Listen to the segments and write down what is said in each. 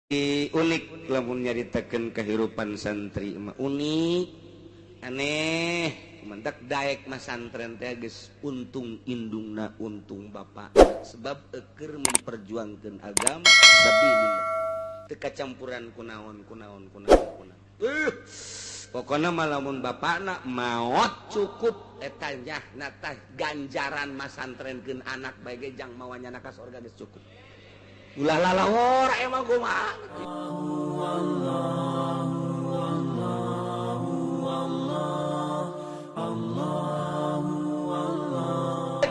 Unik lamun nyaritakeun kehidupan santri mah unik aneh mendak daek mah santren teh geus untung indungna untung bapak sebab eukeur memperjuangkeun agama sabilillah teu kacampuran kunaon kunaon kunaon kunaon. Pokona mah lamun bapakna maot cukup eta nyahna tah ganjaran masantrenkeun anak bae ge jang mawa nyana ka sorga geus cukup. Ulah lalawor emang kumaha.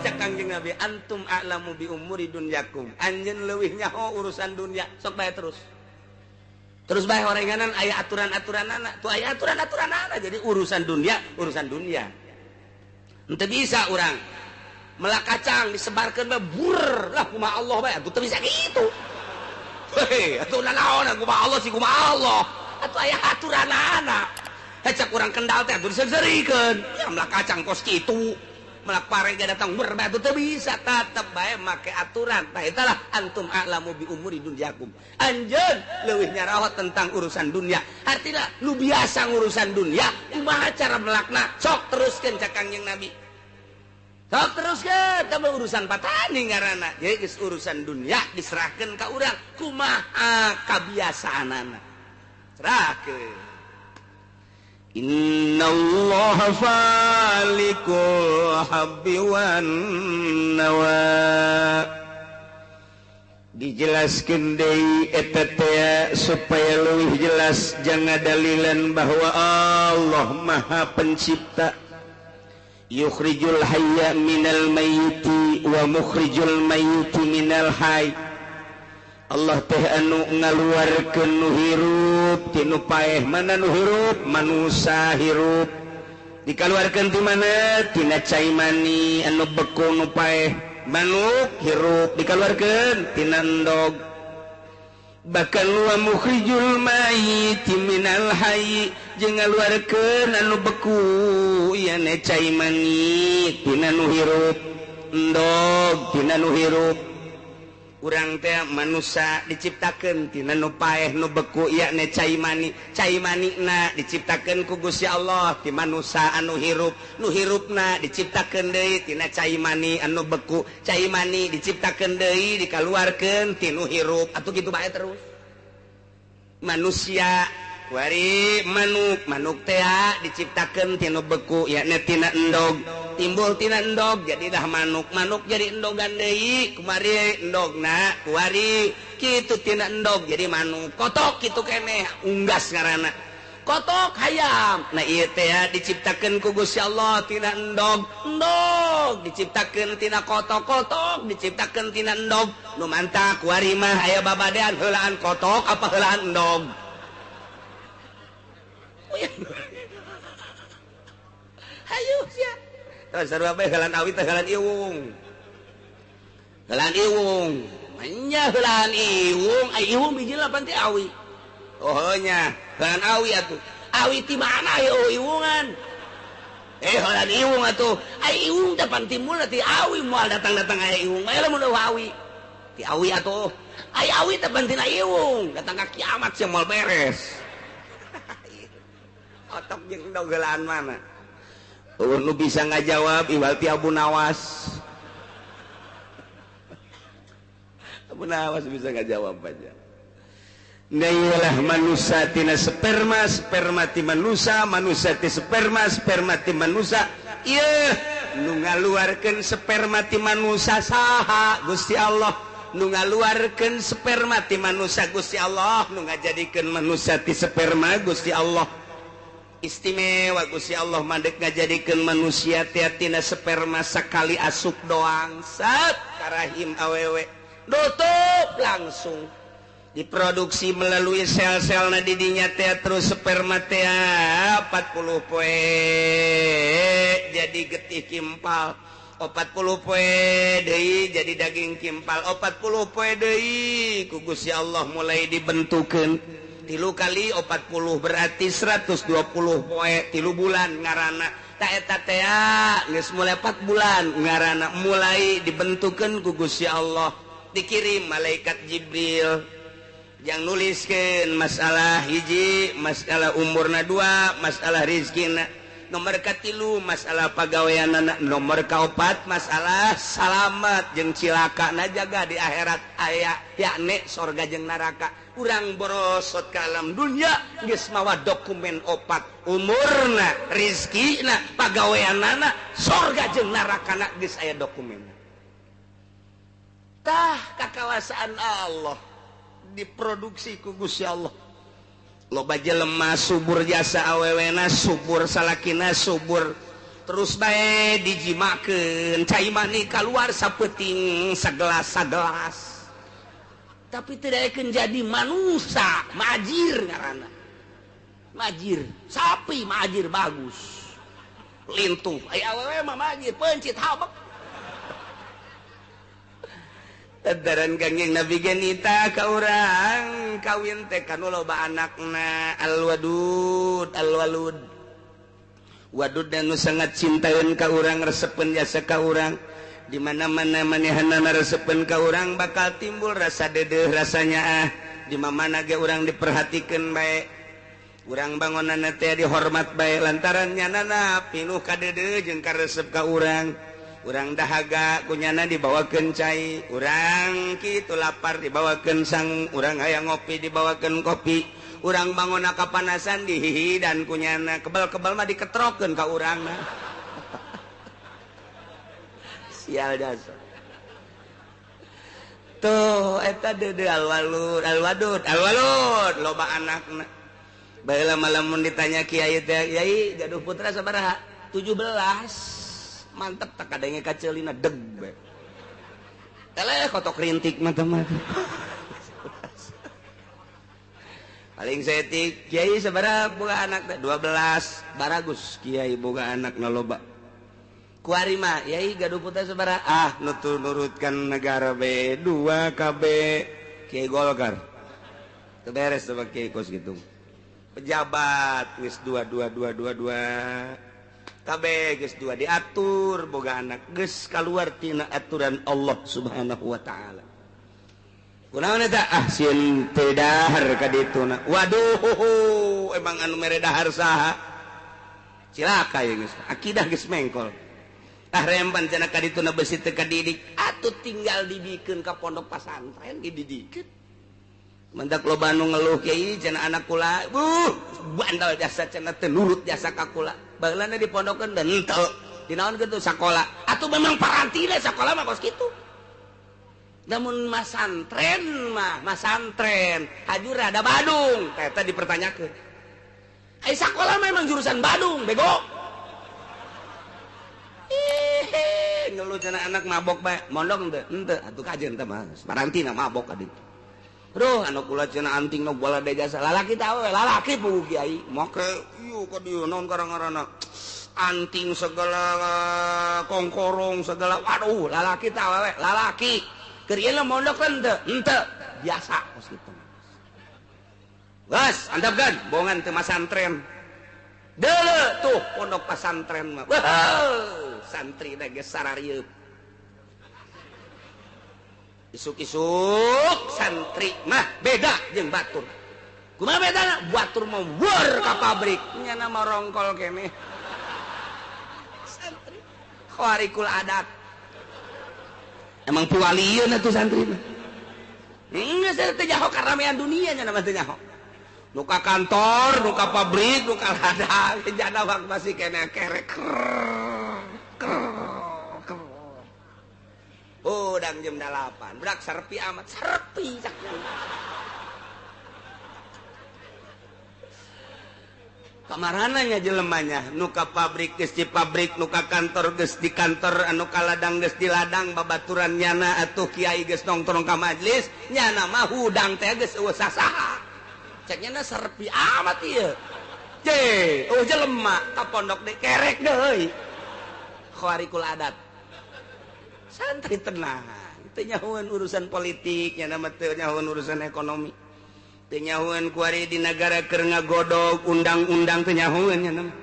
Cak Kangjeng Nabi, antum a'lamu bi umuri dunyakum. Anjeun leuwih nyaho urusan dunia, sok bae terus. Terus bae horenganan aya aturan-aturanana, tuh aya aturan-aturanana. Jadi urusan dunia, urusan dunia. Henteu bisa urang melak kacang disebarkeun bae bur lah kumaha Allah bae atuh teu bisa kitu. Hei, atuh nanaon kumaha Allah sih kumaha Allah. Atuh aya aturanana. Heh cak urang Kendal teh atuh diseurikeun. Ya melak kacang kos kitu. Melak pare ge datang bur bae atuh teu bisa, tetep bae make aturan. Tah eta lah antum a'lamu bi umuri dunyakum. Anjeun leuwih nyaraho tentang urusan dunia. Artina nu biasa ngurusan dunia, kumaha cara melakna? Sok teruskeun cak Kangjeng Nabi. Sok teruskeun tah urusan patani ngaranna. Jadi geus urusan dunia diserahkeun ka urang kumaha kabiasaanana. Serahkeun. Innallaha falikul habbi wan nawa. Dijelaskeun deui eta teh supaya leuwih jelas jangan dalilan bahwa Allah Maha Pencipta. Yukhrijul hayya minal mayyiti wa mukhrijul mayyiti minal hayy. Allah teh anu ngaluarkeun nu hirup ti nu paeh. Mana nu hirup? Manusa hirup. Dikaluarkeun ti mana? Tina cai mani anu beku nu paeh. Manuk hirup dikaluarkeun tina endog. Bahkan wa mukhrijul mayyiti minal hayy jeung ngaluarkeun anu beku ieu cai mani tina nu hirup, endog tina nu hirup. Urang teh manusia diciptakeun tina nu paeh nu beku ieu cai mani, cai manina diciptakeun ku Gusti Allah ti manusia anu hirup, nu hirupna diciptakeun deui tina cai mani anu beku, cai mani diciptakeun deui dikaluarkeun ti nu hirup. Atuh kitu bae terus. Manusia wari manuk, manuk teh diciptakeun tina beku yakni tina endog, timbul tina endog jadilah manuk, manuk jadi endogan deui, kumari endogna kuari kitu tina endog jadi manuk, kotok kitu keneh unggas ngaranna, kotok hayam. Nah ieu teh diciptakeun ku Gusti Allah tina endog, endog diciptakeun tina kotok, kotok diciptakeun tina endog. Nu mantah kuari mah aya babadean heulaan kotok apa heulaan endog. Hayu sia. Tah sarua bae heulaan awi teh heulaan iwung. Heulaan iwung. Manya heulaan iwung, ai iwung biji lapan ti awi. Oh nya, heulaan awi atuh. Awi ti mana ieu iwungan? Heulaan iwung atuh. Ai iwung teh pan timbul ti awi moal datang-datang aya iwung. Bae lamun awi. Ti awi atuh. Ai awi teh pan tina iwung, datang ka kiamat sia moal beres. Otok jeung endog heulaan mana? Eueuh nu bisa ngajawab iwal ti Abu Nawas. Abu Nawas bisa ngajawab aja. Nailah manusia tina sperma, sperma ti manusia, manusia ti sperma, sperma ti manusia. Ieu nu ngaluarkeun sperma ti manusia saha? Gusti Allah. Nu ngaluarkeun sperma ti manusia Gusti Allah, nu ngajadikeun manusia ti sperma Gusti Allah. Istimewa Gusti Allah mandek ngajadikeun manusia teh tina sperma sakali asup doang sat karahim awewe nutup langsung diproduksi melalui sel-selna di dinya teh terus sperma teh 40 poe jadi getih kimpal, 40 poe deui jadi daging kimpal, 40 poe deui ku Gusti Allah mulai dibentukeun. 3 kali 40 berarti 120 poe 3 bulan ngaranna. Ta eta teh geus mulai 4 bulan ngaranna mulai dibentukeun ku Gusti Allah, dikirim malaikat Jibril. Yang nuliskeun masalah hiji, masalah umurna dua, masalah rizkina nomor katilu, masalah pagaweanana nomor kaopat, masalah salamat jeung cilakana jaga di akhirat aya yakni sorga jeung neraka. Urang borosot ka alam dunya geus mawa dokumen opat, umurna, rizkina, pagaweanana, sorga jeung nerakana geus aya dokumenna. Tah kakawasaan Allah diproduksi ku Gusti Allah. Loba jelema subur jasa awewena, subur salakina, subur terus bae dijimakeun cai mani kaluar sapeuting sagelas-sagelas, tapi tidak akan jadi manusia. Majir ngaranna, majir sapi, majir bagus lintuh, aya awewe mah majir pencit habek. Tadaran Kangjeng Nabi genita ka urang kawin teh kanu loba anakna alwadud alwalud. Wadud nu sangat cintaeun ka urang, resepeun jasa ka urang. Di mana-mana manehanana resepeun ka urang bakal timbul rasa dedeuh, rasanya ah. Di mana ge urang diperhatikeun bae. Urang bangonana teh dihormat bae lantaran nyanana pinuh kadeudeung jeung karesep ka urang. Urang dahaga kunyana dibawakeun cai, urang kitu lapar dibawakeun sang, urang hayang ngopi dibawakeun kopi, urang bangona kapanasan dihihidan kunyana, kebal-kebal mah diketrokeun ka urangna. Sial jasa. Tuh eta deudeuh alwalud, alwadud, alwalud loba anakna. Baheula mah lamun ditanya kiai teh, "Kiai gaduh putra sabaraha?" 17. Mantep tak kadenge kaceulina deg bae. Eleh kotok rintik mah teh mah. Paling saeutik kiai sabaraha boga anak teh? 12. Baragus kiai boga anak na loba. Kuari mah yai gaduh putra sabaraha? Ah nutur nurutkan negara B 2 KB kiai Golkar. Teu beres sama kiai kos gitu. Pejabat geus 2 2 2 2 2. Kabeh geus dua diatur boga anak geus kaluar tina aturan Allah Subhanahu wa taala. Kunaon eta? Ah sieun teu dahar ka dituna. Waduh, emang anu mere dahar saha? Cilaka ieu geus. Akidah geus mengkol. Ah rempan cenah ka dituna besi teu kadidik, atuh tinggal dibikeun ka pondok pasantren ge didikeun. Mendak loba nu ngeluh kiai cenah anak kula, bandal jasa cenah teu nurut jasa ka kula. Baheulana dipondokeun dan henteu. Dinaon kitu sakola. Atuh memang parantina sakola mah kos kitu. Namun masantren mah, masantren hajur ada Badung, eta dipertanyakeun. Ai sakola mah emang jurusan Badung, bego. Ih, ngeluh cenah anak mabok bae, mondok henteu, henteu atuh kajeun teh mah. Parantina mabok ka ditu. Aduh, anu kula cenah anting nu bola de jasa lalaki teh awewe, lalaki puguh kiai. Make ieu ka dieu naon karang-ngaranna. Anting segala kongkorong segala, waduh, lalaki teh awewe, lalaki. Keur ieu mondok henteu, henteu. Biasa kos kitu. Geus, andapkeun bongan teu masantren. Deuleu tuh pondok pasantren mah. Wah, santri da geus sararieuk. Isuk-isuk santri mah beda jeung batur. Kumaha bedana? Batur mah weur ka pabrik, nyana mah rongkol keneh. Santri khawarikul adat. Emang piwalieun atuh santri mah. Geus teu nyaho karamean dunia nya mah teu nyaho. Nu ka kantor, nu ka pabrik, nu ka ladang, jana waktu masih keneh kerek. Udang jam 8, berak serpi amat, serpi caknya. Kamarananya jelemanya, nuka pabrik geus di pabrik, nuka kantor geus di kantor, anu ka ladang geus di ladang, babaturan nyana atuh kiai geus nongkrong ka majlis, nyana mah hudang teh geus eueuh sasaha. Cek nyana serpi amat ieu. Je, oh jelema ka pondok deui kerek deui. Khawarikul adat. Santri tenang, teu nyahoeun urusan politik, nyana mah teu nyahoeun urusan ekonomi. Teu nyahoeun kuari di nagara keur ngagodog undang-undang teu nyahoeun nyana mah.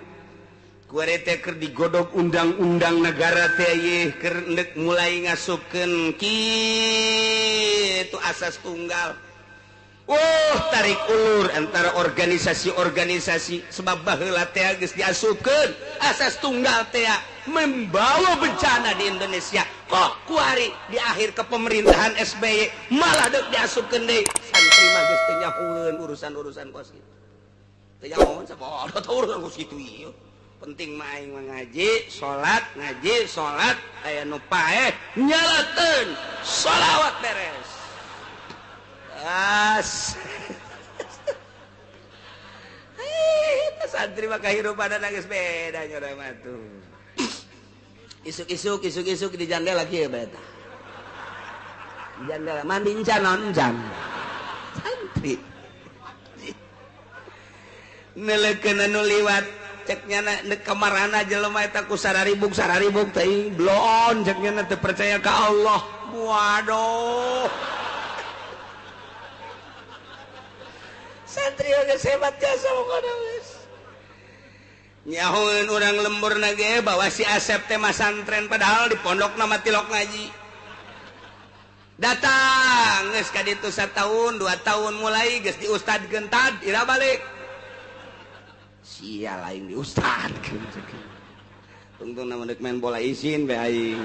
Kuari teh keur digodog undang-undang nagara teh ieu keur endek mulai ngasupkeun kitu asas tunggal. Oh, tarik ulur antara organisasi-organisasi sebab baheula teh geus diasupkeun asas tunggal teh membawa bencana di Indonesia. Kok kuari di akhir kepemerintahan SBY malah deuk diasupkeun deui. Santri mah geus teu nyahueun urusan-urusan kos kitu. Teu nyahoeun sabodo teh urusan kos kitu ieu. Penting mah aing mah ngaji, salat, ngaji, salat, aya nu paeh nyalakeun sholawat beres. As. Santri mah kahirupan geus beda nya urang mah tuh. Isuk-isuk isuk-isuk di jandela kieu bae tah. Di jandela mandi encan naon encan. Santri. Neulekeun anu liwat cek nyana kamarana jelema eta ku sararibuk teuing bloon cek nyana teu percaya ka Allah. Waduh. Santri geus hebat jasa pokona geus. Nyahoeun urang lemburna ge bahwa si Asep teh masantren padahal di pondokna mah tilok ngaji. Datang geus ka ditu satahun, 2 tahun mulai geus diustadkeun tad ira balik. Sia lain diustadkeun. Tungtungna mah deuk main bola isin bae aing.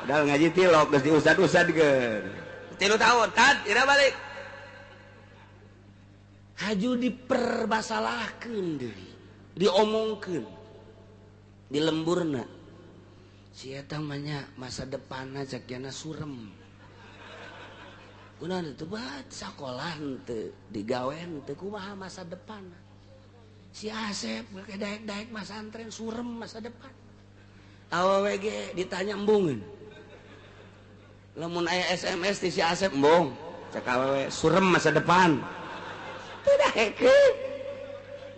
Padahal ngaji tilok geus diustad-ustadkeun. 3 tahun tad ira balik. Haju dipermasalahkeun deui, diomongkeun di lemburna. Si eta mah nya masa depanna cek jana surem. Kunaon teu bat sakolah henteu, digawe henteu, kumaha masa depanna. Si Asep make daek-daek masantren surem masa depan. Awewe ge ditanya embungeun. Lamun aya SMS ti si Asep embung, cek awewe surem masa depan.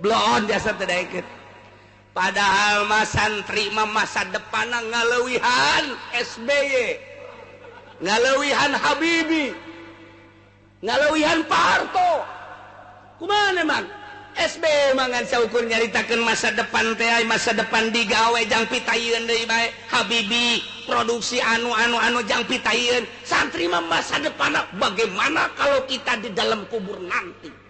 Bloon jasa teu daekeun. Padahal mah santri mah masa depanna ngaleuwihan SBY, ngaleuwihan Habibie, ngaleuwihan Pak Harto. Kumaha emang? SBY mah ngan saukur nyaritakeun masa depan teh, masa depan digawe jang pitayeun deui bae. Habibie produksi anu-anu-anu jang pitayeun. Santri mah masa depanna bagaimana kalau kita di dalam kubur nanti?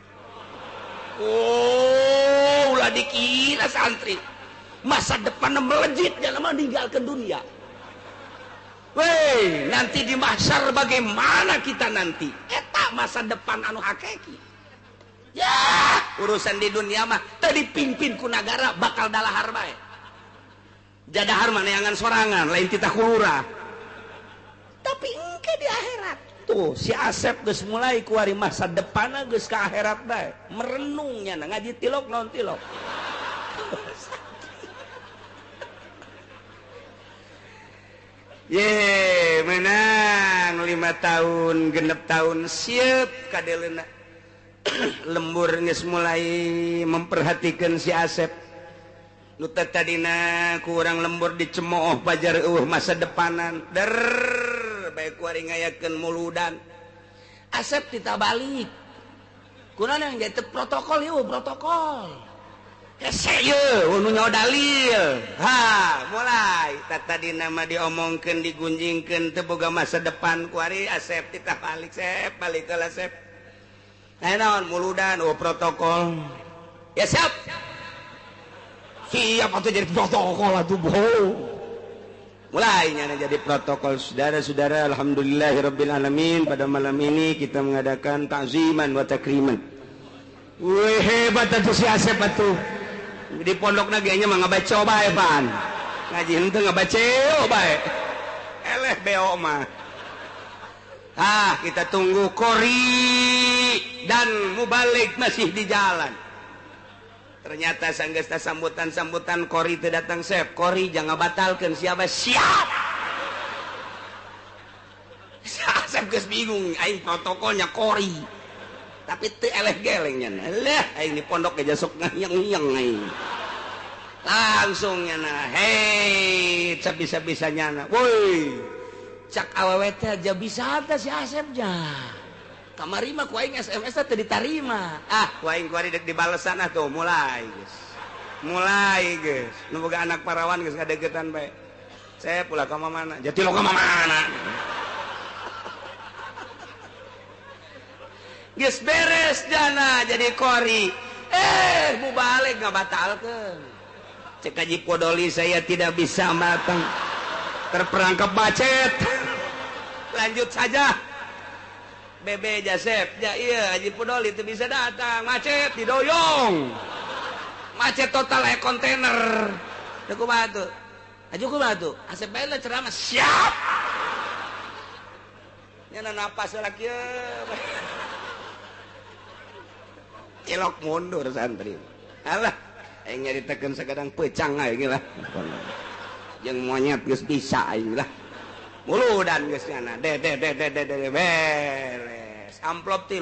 Oh, ulah dikira santri masa depan melejit jangan meninggalkan dunia. Weh, nanti di mahsyar bagaimana kita nanti? Eta masa depan anu hakiki. Ya, urusan di dunia mah teu dipimpin ku nagara bakal dalahar bae. Jadahar mah neangan sorangan, lain titah kulurah. Tapi engke di akhirat tuh si Asep geus mulai kuari masa depanna geus ka akhirat bae. Merenungnya ngaji tilok naon tilok. Ye, menang 5 tahun, 6 tahun siap kadeleuna. Lembur geus mulai memperhatikan si Asep. Nu tadina ku urang lembur dicemooh pajar eueuh masa depanan. Der bae kuari ngayakeun muludan. Asep ditabalik. Kunaon yang jadi protokol ieu protokol. Hese ieu nu nyaho dalil. Ha, mulai tadina mah diomongkeun digunjingkeun teu boga masa depan kuari Asep ditabalik sep balik ka Asep. Nah naon muludan oh protokol. Ya siap. Siap atuh jadi protokol atuh bohong. Mulai nyana jadi protokol. Saudara-saudara, alhamdulillahirabbil alamin, pada malam ini kita mengadakan takziman wa takriman. Wih, hebat atuh si Asep atuh. Di pondokna ge nya mah ngabaca bae pan. Ngaji henteu ngabaca bae. Eleh beo mah. Ah, kita tunggu kori dan mubalik masih di jalan. Ternyata sanggesta sambutan-sambutan kori teu datang sep. Kori jangan batalkan siapa siap. Asep geus bingung aing protokolnya kori. Tapi teu eleh geleng nya. Leh aing di pondok ge sok ngayeng-ngayeng aing. Langsung nya hei bisa-bisa nyana. Woi. Cak awewe teh aja bisa teh si Asep nya. Kamari mah ku aing SMS teh ditarima. Ah, ku aing kuari dek dibalesan ah tuh mulai geus. Mulai geus. Nu boga anak parawan geus ngadeukeutan bae. Sep ulah ka mana? Jati lo ka mana? Geus beres jana jadi qori. Mubalig ngabatalkeun. Cek Haji Podoli saya tidak bisa matang. Terperangkap macet. Lanjut saja. Bebe Jasep, ya iya Haji Podoli itu bisa datang, macet didoyong. Macet total kontainer. Teu kumaha tuh? Haji kumaha tuh? Asep bae lah ceramah siap. Nya napas lah kieu. Cilok mundur santri. Alah, aing nyaritakeun sakadang pecang aing lah. Jeung monyet geus bisa aing lah. Muludan geus nyana. De de de de de de beres. Amplop 3.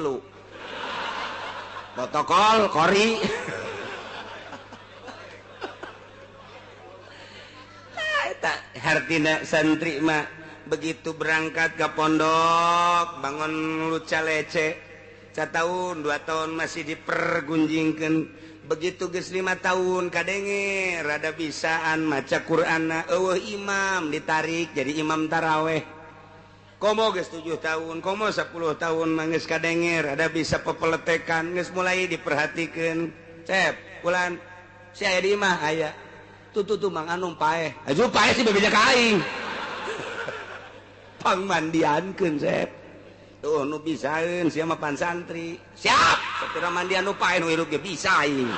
Protokol kori. Eta hartina santri mah begitu berangkat ke pondok bangun luca lece. 1 tahun 2 tahun masih dipergunjingkeun. Begitu geus 5 tahun kadenge rada bisaan maca Qur'anna eueuh imam ditarik jadi imam taraweh. Komo geus 7 tahun, komo 10 tahun mah geus kadenge rada bisa pepeletekan geus mulai diperhatikeun. Cep, bulan si aya di imah aya. Tuh tuh tuh Mang Anung paeh. Aju paeh sih bebeja ka aing. Pangmandiankeun Cep. Tuh nu bisaeun sia mah pan santri. Siap. Sapira mandian nu paeh nu hirup ge bisa aing.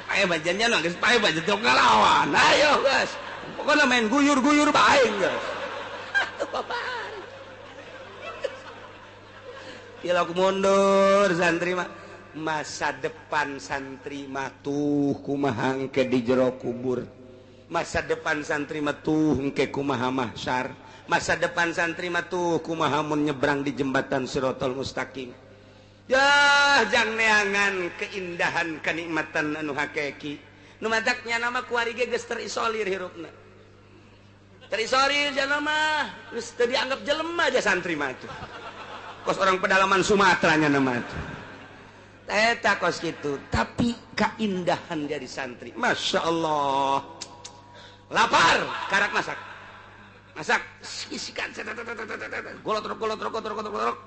Paeh bajannya nu geus paeh bajan teu ngalawan. Ayo geus. Pokona main guyur-guyur bae geus. Atuh babar. Tilok mundur santri mah. Masa depan santri mah tuh kumaha engke di jero kubur. Masa depan santri mah tuh engke kumaha mahsyar. Masa depan santri mah tuh kumaha mun nyebrang di jembatan Sirotol Mustaqim. Yah, jang neangan keindahan kenikmatan anu hakiki. Nu mataknya nama kuari ge geus terisolir hirupna. Terisolir cenah mah geus teu dianggap jelema aja santri mah tuh. Kos orang pedalaman Sumatera nya nama tuh. Eta kos kitu, tapi keindahan jadi santri. Masya Allah. Lapar, karak masak. Masak, isikan golotrok golotrok golotrok golotrok.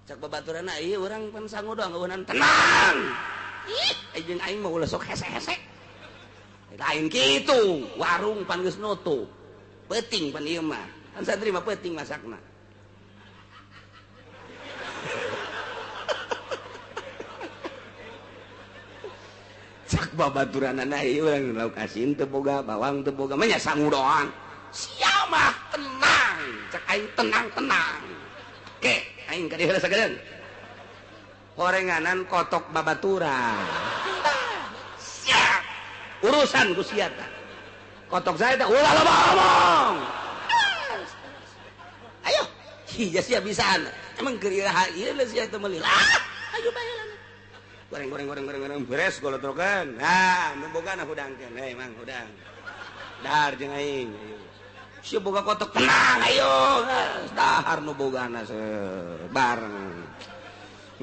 Cak babaturanna ieu urang pan sangu doang eueunan tenang. Ih, jeung aing mah ulah sok hese-hese. Lain kitu, warung pan geus nutup. Peuting pan ieu mah. Kan santri mah peuting masakna. Cak babaturanana ieu urang lauk asin teu boga, bawang teu boga, mah nya sangu doang. Sia mah tenang, cak aing tenang-tenang. Ke, aing ka dieu sagedeun. Horenganan kotok babaturan. Siap. Urusan ku sia tah. Kotok saya teh ulah loba omong. Ayo, hija sia bisaan. Emang keur iraha ieu sia teh meuli. Ayo bae lah. Goreng goreng goreng goreng goreng beres golotrokan. Nah, nu bogana hudangkeun. Hei Mang hudang. Dahar jeung aing. Ayo. Si boga kotok tenang ayo. Dahar nu bogana bareng.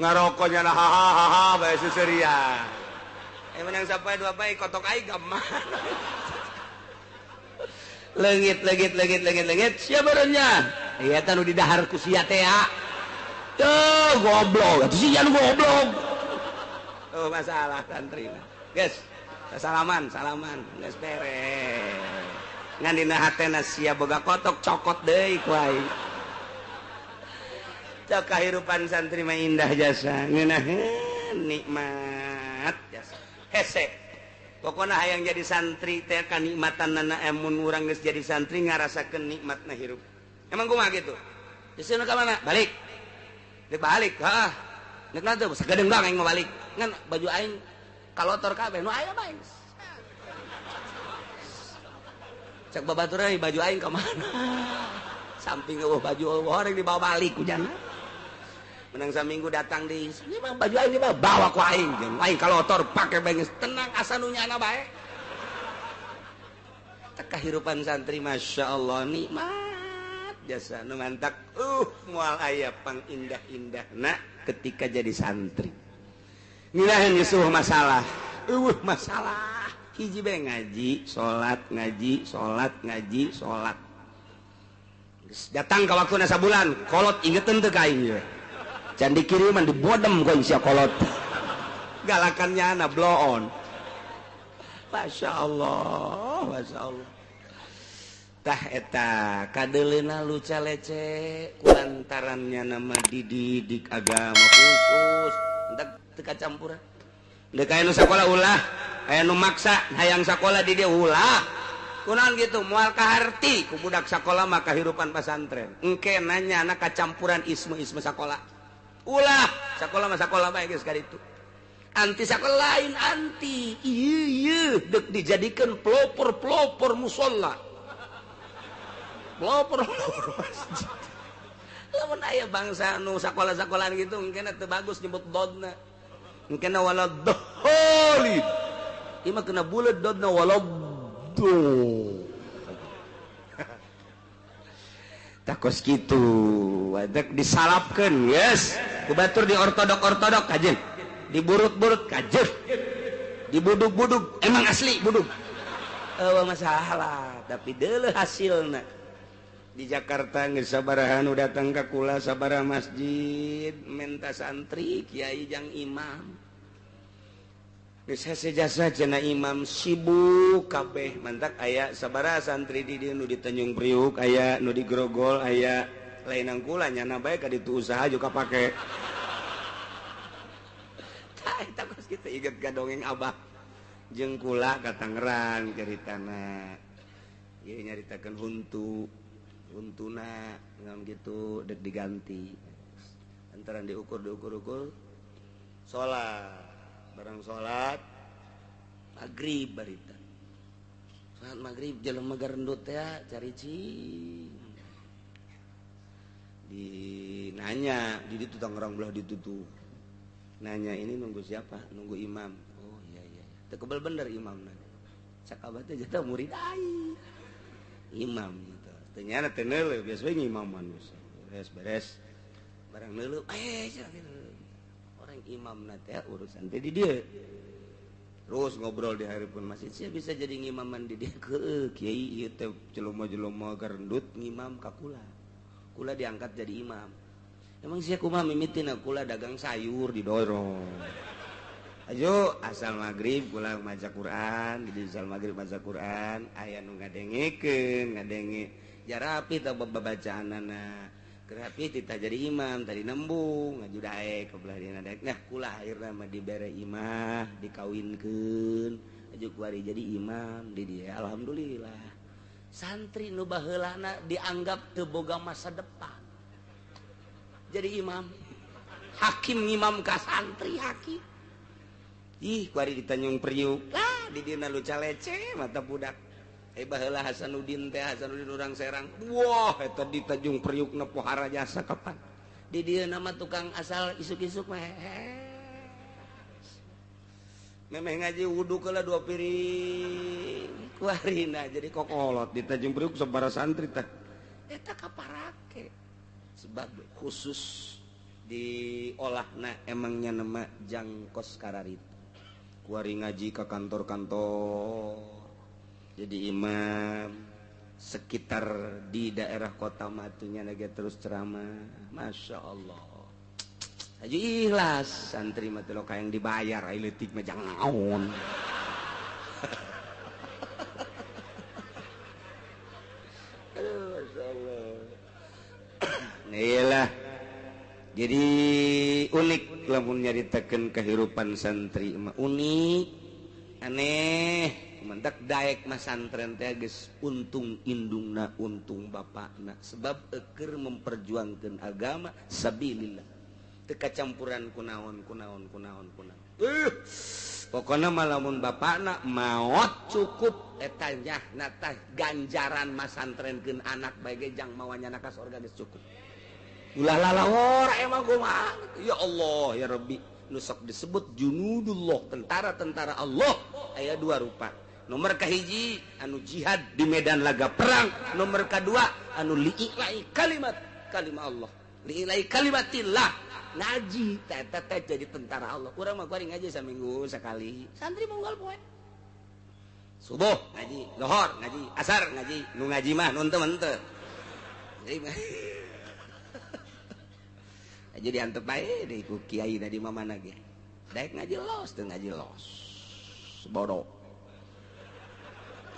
Ngarokoknya lah hahaha bae seseria. Menang sampai 2 bae kotok aing gamah. Leungit leungit leungit leungit leungit sia barenya. Ieu teh nu didahar ku sia teh ya. Tuh goblok, atuh sia nu goblok. Oh masalah santri. Guys, salaman, salaman, geus beres. Ngan dina hatena sia boga kotok cokot deui ku aing. Cok kahirupan santri mah indah jasa, ngeunaheun nikmat jasa. Hese. Pokona hayang jadi santri teh kanikmatanana mun urang geus jadi santri ngarasakeun nikmatna hirup. Emang kumaha kitu? Geus ka mana? Balik. Dek balik, heeh. Nek nanti sagedeung doang aing mah balik. Ngan baju aing kalotor kabeh nu aya bae. Cek babaturan baju aing ka mana? Samping eueuh baju eueuh horeng dibawa balik ku jana. Menang saminggu datang di ieu mah baju aing dibawa bawa ku aing. Jeung aing kalotor pake bae geus tenang asa nu nyana bae. Teh kahirupan santri masyaallah nikmat jasa nu mantak moal aya pangindah-indahna ketika jadi santri. Ngeunaheun geus eueuh masalah. Eueuh masalah. Hiji bae ngaji, salat, ngaji, salat, ngaji, salat. Geus datang ka waktuna sabulan, kolot ingeteun teu ka aing ieu. Can dikiriman dibodem ku sia kolot. Galakannya anak bloon. Masya Allah, Masya Allah. Tah eta kadeleuna luca lece kulantarannya nama dididik agama khusus. Entak teu kacampuran. Deuk aya nu sakola ulah, aya nu maksa hayang sakola di dia ulah. Kunaon gitu moal kaharti ku budak sakola mah kahirupan pasantren. Engke nanya anak kacampuran isme-isme sakola. Ulah, sakola mah sakola bae geus kaditu. Anti sakola lain anti. Ieu ieu deuk dijadikeun pelopor-pelopor musala. Pelopor-pelopor masjid. Lamun aya bangsa nu sakola-sakolaan gitu engkena teu bagus nyebut dodna. Engkena waladhdallin. Ieu mah kena buleud dodna waladdo. Takos kitu, wadek disalapkeun, yes. Ku batur di ortodok-ortodok kajeun. Diburut-burut kajeun. Dibudug-budug, emang asli budug. Eueuh masalah, tapi deuleuh hasilna. Di Jakarta geus sabaraha nu datang ka kula sabaraha masjid menta santri kiai jang imam. Geus hese jasa cenah imam sibuk kabeh mantak aya sabaraha santri di dieu nu di Tanjung Priuk aya nu di Grogol aya lain kula nyana bae ka ditu usaha juga pake. Tah eta kos kitu inget ka dongeng abah jeung kula ka Tangerang caritana. Ieu nyaritakeun huntu. Untuna ngam gitu dek diganti antara diukur diukur-ukur salat barang salat maghrib barita salat maghrib jelema garendut teh cari cing dinanya di ditu Tangerang belah ditutuh nanya ini nunggu siapa nunggu imam oh iya iya teu kebel bener imamna cak abah teh jatah murid aing imam gitu ternyata teu neuleuh biasa we ngimaman beres beres barang neuleuh orang imamna teh urusan teh di dieu terus ngobrol di hareupeun masjid sia bisa jadi ngimaman di dieu heueuh kiai ieu teh jelema-jelema garendut ngimam ka kula kula diangkat jadi imam emang sia kumaha mimitina kula dagang sayur didorong ayo asal maghrib kula maca Quran di asal maghrib maca Quran aya nu ngadengekeun ngadenge jarapi tah babacaanana kerapi tita jadi imam tadi nembung ngaju daek ke belah dina daek nah kula akhirna mah dibere imah dikawinkeun aju kuari jadi imam di dieu alhamdulillah santri nu baheulana dianggap teu boga masa depan jadi imam hakim ngimam ka santri hakim ih kuari di Tanjung Priuk lah di dina luca lece mata budak baheula Hasanuddin teh Hasanuddin urang Serang wah eta di Tanjung Priuk na pohara jasa kapan di dieu nama tukang asal isuk-isuk mah memeh ngaji wudu keula 2 piring kuarina jadi kokolot di Tanjung Priuk sabaraha santri teh eta kaparake sebab khusus diolahna emangnya nama jangkos kararitu kuari ngaji ke kantor-kantor jadi imam sekitar di daerah kota matunya lagi terus ceramah Masya Allah aja ikhlas santri mah teh yang dibayar ai leutik mah jangan naon. Aduh Masya Allah. Nah iyalah jadi unik lamun nyaritakeun kehidupan santri mah unik aneh mentak daek masantren teh geus untung indungna untung bapakna sebab eukeur memperjuangkeun agama sabilillah teu kacampuran kunaon kunaon kunaon kunaon pokona mah lamun bapakna maot cukup eta nyahna tah ganjaran masantrenkeun anak bae ge jang mawa nyana ka sorga geus cukup ulah lalawor emang kumaha ya Allah ya Rabbi nu sok disebut junudullah tentara-tentara Allah aya dua rupa. Nomor kahiji anu jihad di medan laga perang, nomor kedua anu li'ilai kalimat kalimah Allah, li'ilai kalimatillah ngaji teh teh jadi tentara Allah. Urang mah kuari ngaji saminggu sekali, santri monggal poe. Subuh ngaji, lohor ngaji, asar ngaji, nu ngaji mah nu henteu. Jadi Jadi antep bae deui ku kiai di mamana ge. Daek ngaji los teu ngaji los. Bodoh.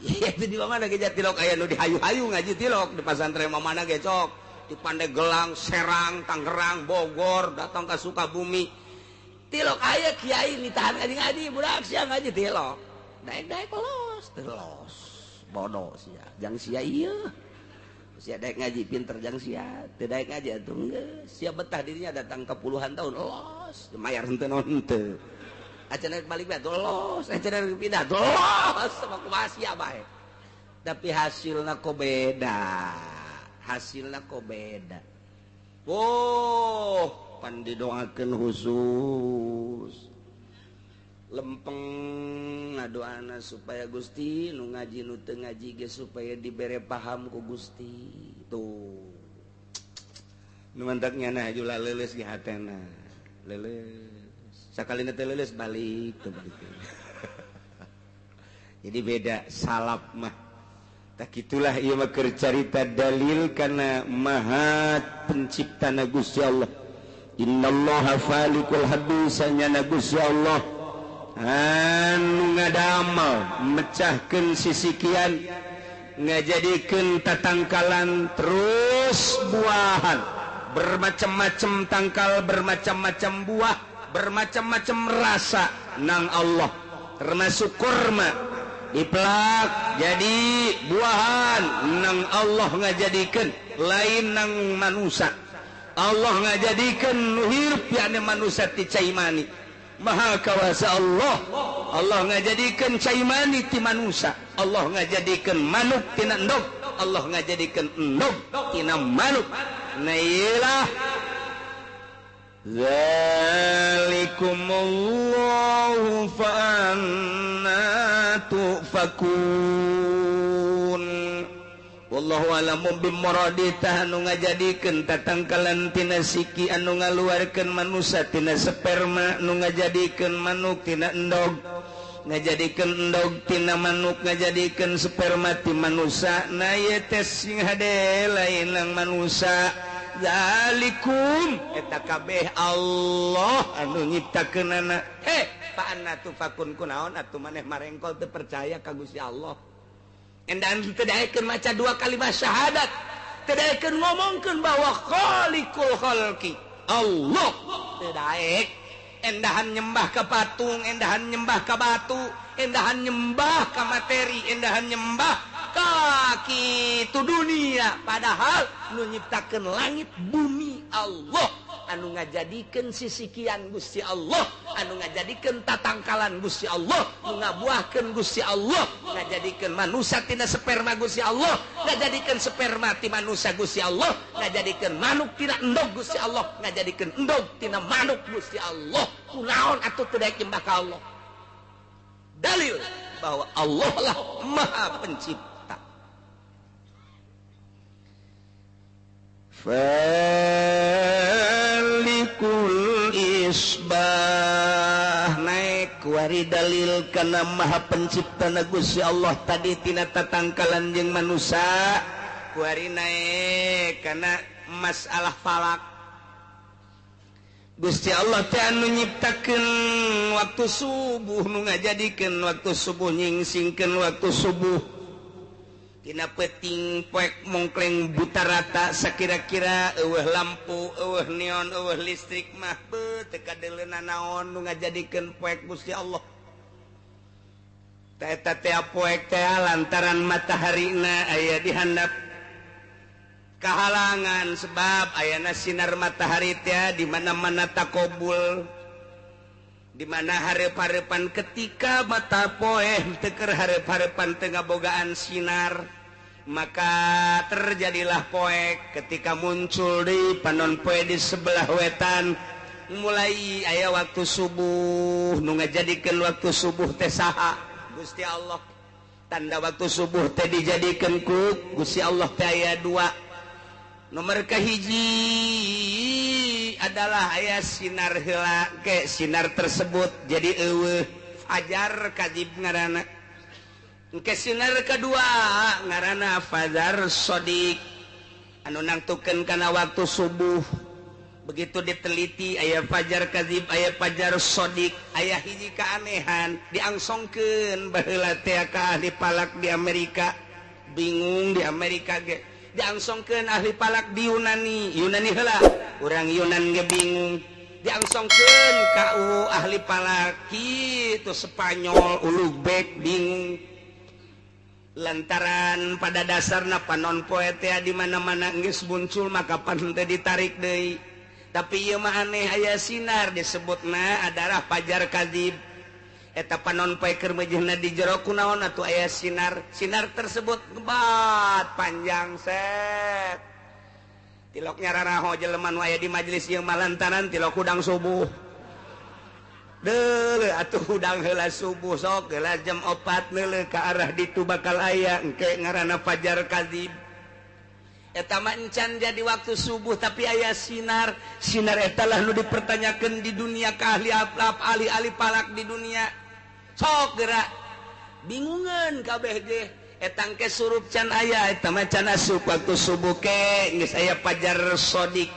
Iya itu di mana ge tilok aya nu dihayu-hayu ngaji tilok di pasantren mamana ge cok. Di Pandeglang, Serang, Tangerang, Bogor, datang ke Sukabumi. Tilok aya kiai ditahan ngaji-ngaji budak sia ngaji tilok. Daek-daek los teu los. Bodoh sia. Jang sia ieu. Sia daek ngaji pinter jang sia, teu daek ngaji atuh geus. Sia betah dirinya datang ke puluhan tahun los, mayar henteu naon henteu. Acan balik bae los, acan pindah los, sama kumaha sia bae. Tapi hasilna kok beda. Hasilna kok beda. Oh, pan didoakeun khusus. Lempeng ngadoana supaya Gusti nu ngaji nu teu ngaji ge supaya dibere paham ku Gusti. Tuh. Nu mantak nyana jula leuleus ge hatena. Leuleus. Sakalina teu leuleus balik tuh balik. Jadi beda salaf mah. Tak itulah ieu mah keur carita dalil kana maha penciptana Gusti Allah. Innallaha falikul habbi sanyana Gusti Allah anu ngadamel mecahkeun sisikian ngajadikeun tatangkalan terus buahan bermacam-macam tangkal bermacam-macam buah bermacam-macam rasa nang Allah termasuk kurma dipelak jadi buahan nang Allah ngajadikeun lain nang manusia. Allah ngajadikeun nu hirup yakni manusia ti cai mani. Maha kawasa Allah. Allah ngajadikeun cai mani ti manusia. Allah ngajadikeun manuk tina endog. Allah ngajadikeun endog tina manuk. Nah iyalah zalikumullahu fa anna tufakun. Wallahu a'lamu bimuradi tah anu ngajadikeun tatangkalan tina siki anu ngaluarkeun manusia tina sperma nu ngajadikeun manuk tina endog ngajadikeun endog tina manuk ngajadikeun sperma ti manusia. Na ieu teh sing hade lain nang manusia. Zalikum eta kabeh Allah anu nyiptakeunana. Fa anna tufakun kunaon atuh maneh marengkol teu percaya ka Gusti Allah. Endan teu daekeun maca dua kalimat syahadat, teu daekeun ngomongkeun bahwa khaliqul khalqi Allah, teu daek. Endahan nyembah ka patung, endahan nyembah ka batu, endahan nyembah ka materi, endahan nyembah ka kitu dunia. Padahal nu nyiptakeun langit bumi Allah, anu ngajadikeun sisikian Gusti Allah, anu ngajadikeun tatangkalan Gusti Allah, nu ngabuahkeun Gusti Allah, ngajadikeun manusia tina sperma Gusti Allah, ngajadikeun sperma ti manusia Gusti Allah, ngajadikeun manuk tina endog Gusti Allah, ngajadikeun endog tina manuk Gusti Allah. Kunaon atuh teu daek nyembah ka Allah? Dalil bahwa Allah lah Maha Pencipta. Falikul isbah naik wari dalil kana Maha Pencipta na Gusti Allah tadi tina tatangkalan jeung manusia kuari naik kana masalah falak. Gusti Allah teh anu nyiptakeun waktu subuh, nu ngajadikeun waktu subuh, nyingsingkeun waktu subuh tina peuting poek mongkleng buta rata sakira-kira eueuh lampu, eueuh neon, eueuh listrik mah beuh teu kadeuleuna naon nu ngajadikeun poek Gusti Allah. Ta eta teh poek teh lantaran mataharina aya di handap kahalangan sebab ayana sinar matahari teh di mana-mana takobul, di mana hareup-hareupan ketika mata poeh teu keur hareup-hareupan teu ngabogaan sinar, maka terjadilah poek. Ketika muncul di panon poe di sebelah wetan mulai aya waktu subuh. Nu ngajadikeun waktu subuh teh saha? Gusti Allah. Tanda waktu subuh teh dijadikeun ku Gusti Allah teh aya dua. Nomor kahiji adalah aya sinar heula ke sinar tersebut jadi eueuh fajar kadzib ngaranna. Ke sinar kedua ngaranna fajar shodiq anu nangtukeun kana waktu subuh. Begitu diteliti aya fajar kadzib, aya fajar shodiq, aya hiji keanehan diangsongkeun baheula teh ka ahli falak di Amerika. Bingung di Amerika ge, diangsongkeun ahli falak di Yunani, Yunani heula, urang Yunan ge bingung. Diangsongkeun ka ahli falak kitu Spanyol, Ulugbek bingung. Lantaran pada dasarna panon poe teh di mana-mana geus muncul, maka pan teh ditarik deui. Tapi ieu mah aneh, aya sinar disebutna adalah fajar kadzib. Eta panon poe keur meujeuhna di jero, kunaon atuh aya sinar? Sinar tersebut ngebat panjang set. Tilok nyararaho jelema nu aya di majelis ieu mah lantaran tilok hudang subuh. Deuleu atuh hudang heula subuh, sok heula jam 4 neuleuh ka arah ditu bakal aya engke ngaranna fajar kadzib. Eta mah encan jadi waktu subuh tapi aya sinar. Sinar eta lah nu dipertanyakeun di dunia ka ahli ahli-ahli falak di dunia. Sok gerak bingungan kabeh ge. Eta engke surup can aya, eta mah can asup waktu subuh ke geus aya fajar shodiq.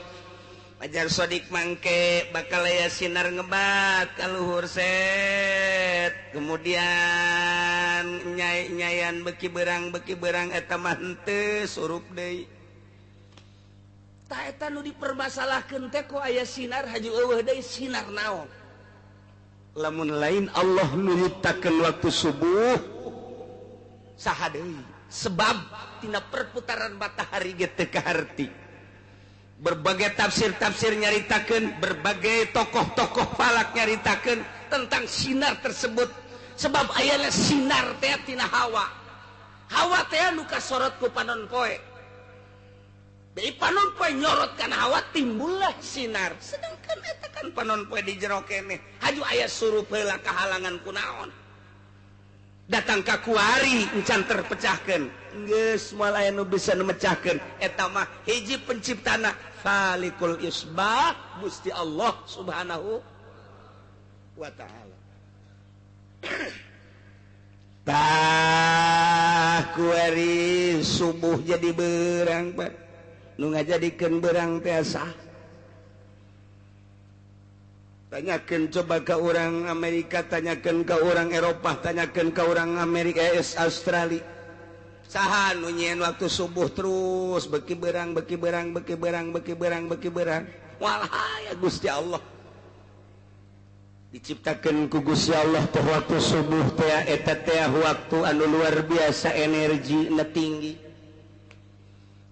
Fajar shodiq mangke bakal aya sinar ngebat ka luhur set. Kemudian nyai-nyayan beki berang eta mah henteu surup deui. Tah eta nu dipermasalahkeun teh kok aya sinar haju eueuh deui, sinar naon? Lamun lain Allah nu nyiptakeun waktu subuh, saha deui? Sebab tina perputaran matahari ge teu kaharti. Berbagai tafsir-tafsir nyaritakeun, berbagai tokoh-tokoh falak nyaritakeun tentang sinar tersebut. Sebab ayana sinar teh tina hawa. Hawa teh nu kasorot ku panon poe. Dari panon poe nyorot kana hawa, timbullah sinar. Sedangkan eta kan panon poe di jero keneh. Haju aya surup heula kahalangan kunaon. Datang ka kuari encan terpecahkeun. Geus moal aya nu bisa nu mecahkeun. Eta mah hiji penciptana Khaliqul Isbah Gusti Allah Subhanahu wa ta'ala. Tah kuari subuh jadi berang, Pak. Nu ngajadikeun berang teh sah. Tanyakeun coba ke orang Amerika, tanyakeun ke orang Eropah, tanyakeun ke orang Amerika, Australia. Saha nu nyieun waktu subuh terus beki berang, beki berang, beki berang, beki berang, beki berang. Walhaya Gusti Allah. Diciptakeun ku Gusti Allah teh waktu subuh teh eta teh waktu anu luar biasa energi na tinggi.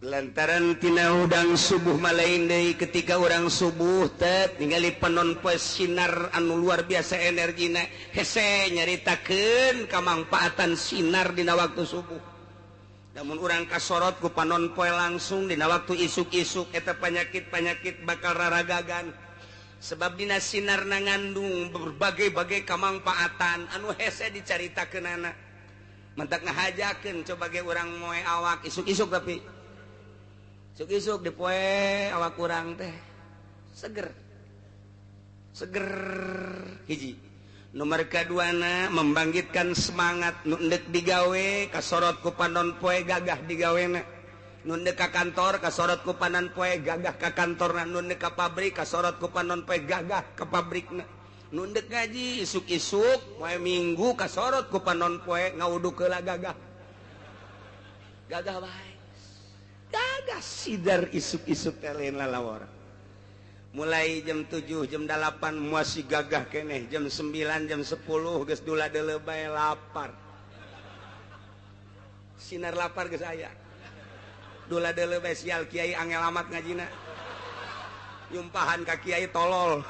Lantaran tina hudang subuh malain deui, ketika orang subuh teh ningali panon poe sinar anu luar biasa energina, hese nyaritakeun kamangpaatan sinar dina waktu subuh. Namun urang kasorot ku panon poe langsung dina waktu isuk-isuk, eta penyakit-penyakit bakal raragagan. Sebab dina sinar na ngandung berbagai-bagai kamangpaatan anu hese dicaritakeunana. Mentak ngahajakeun coba ge urang moe awak isuk-isuk, tapi isuk-isuk dipoe awak kurang teh seger seger. Hiji nomor kaduana membangkitkan semangat nu endek digawe kasorot ku panon poe gagah digawena. Nu endek ka kantor kasorot ku panon poe gagah ka kantorna, nu endek ka pabrik kasorot ku panon poe gagah ka pabrikna. Nu endek ngaji isuk-isuk poe Minggu kasorot ku panon poe ngawuduk heula gagah gagah bae. Gagah sidar isuk-isuk teh lain lalawara. Mulai jam 7, jam 8 masih gagah keneh, jam 9, jam 10 geus dula deuleu bae lapar. Sinar lapar geus aya. Dula deuleu bae sial kiai angel amat ngajina. Nyumpahan ka kiai tolol.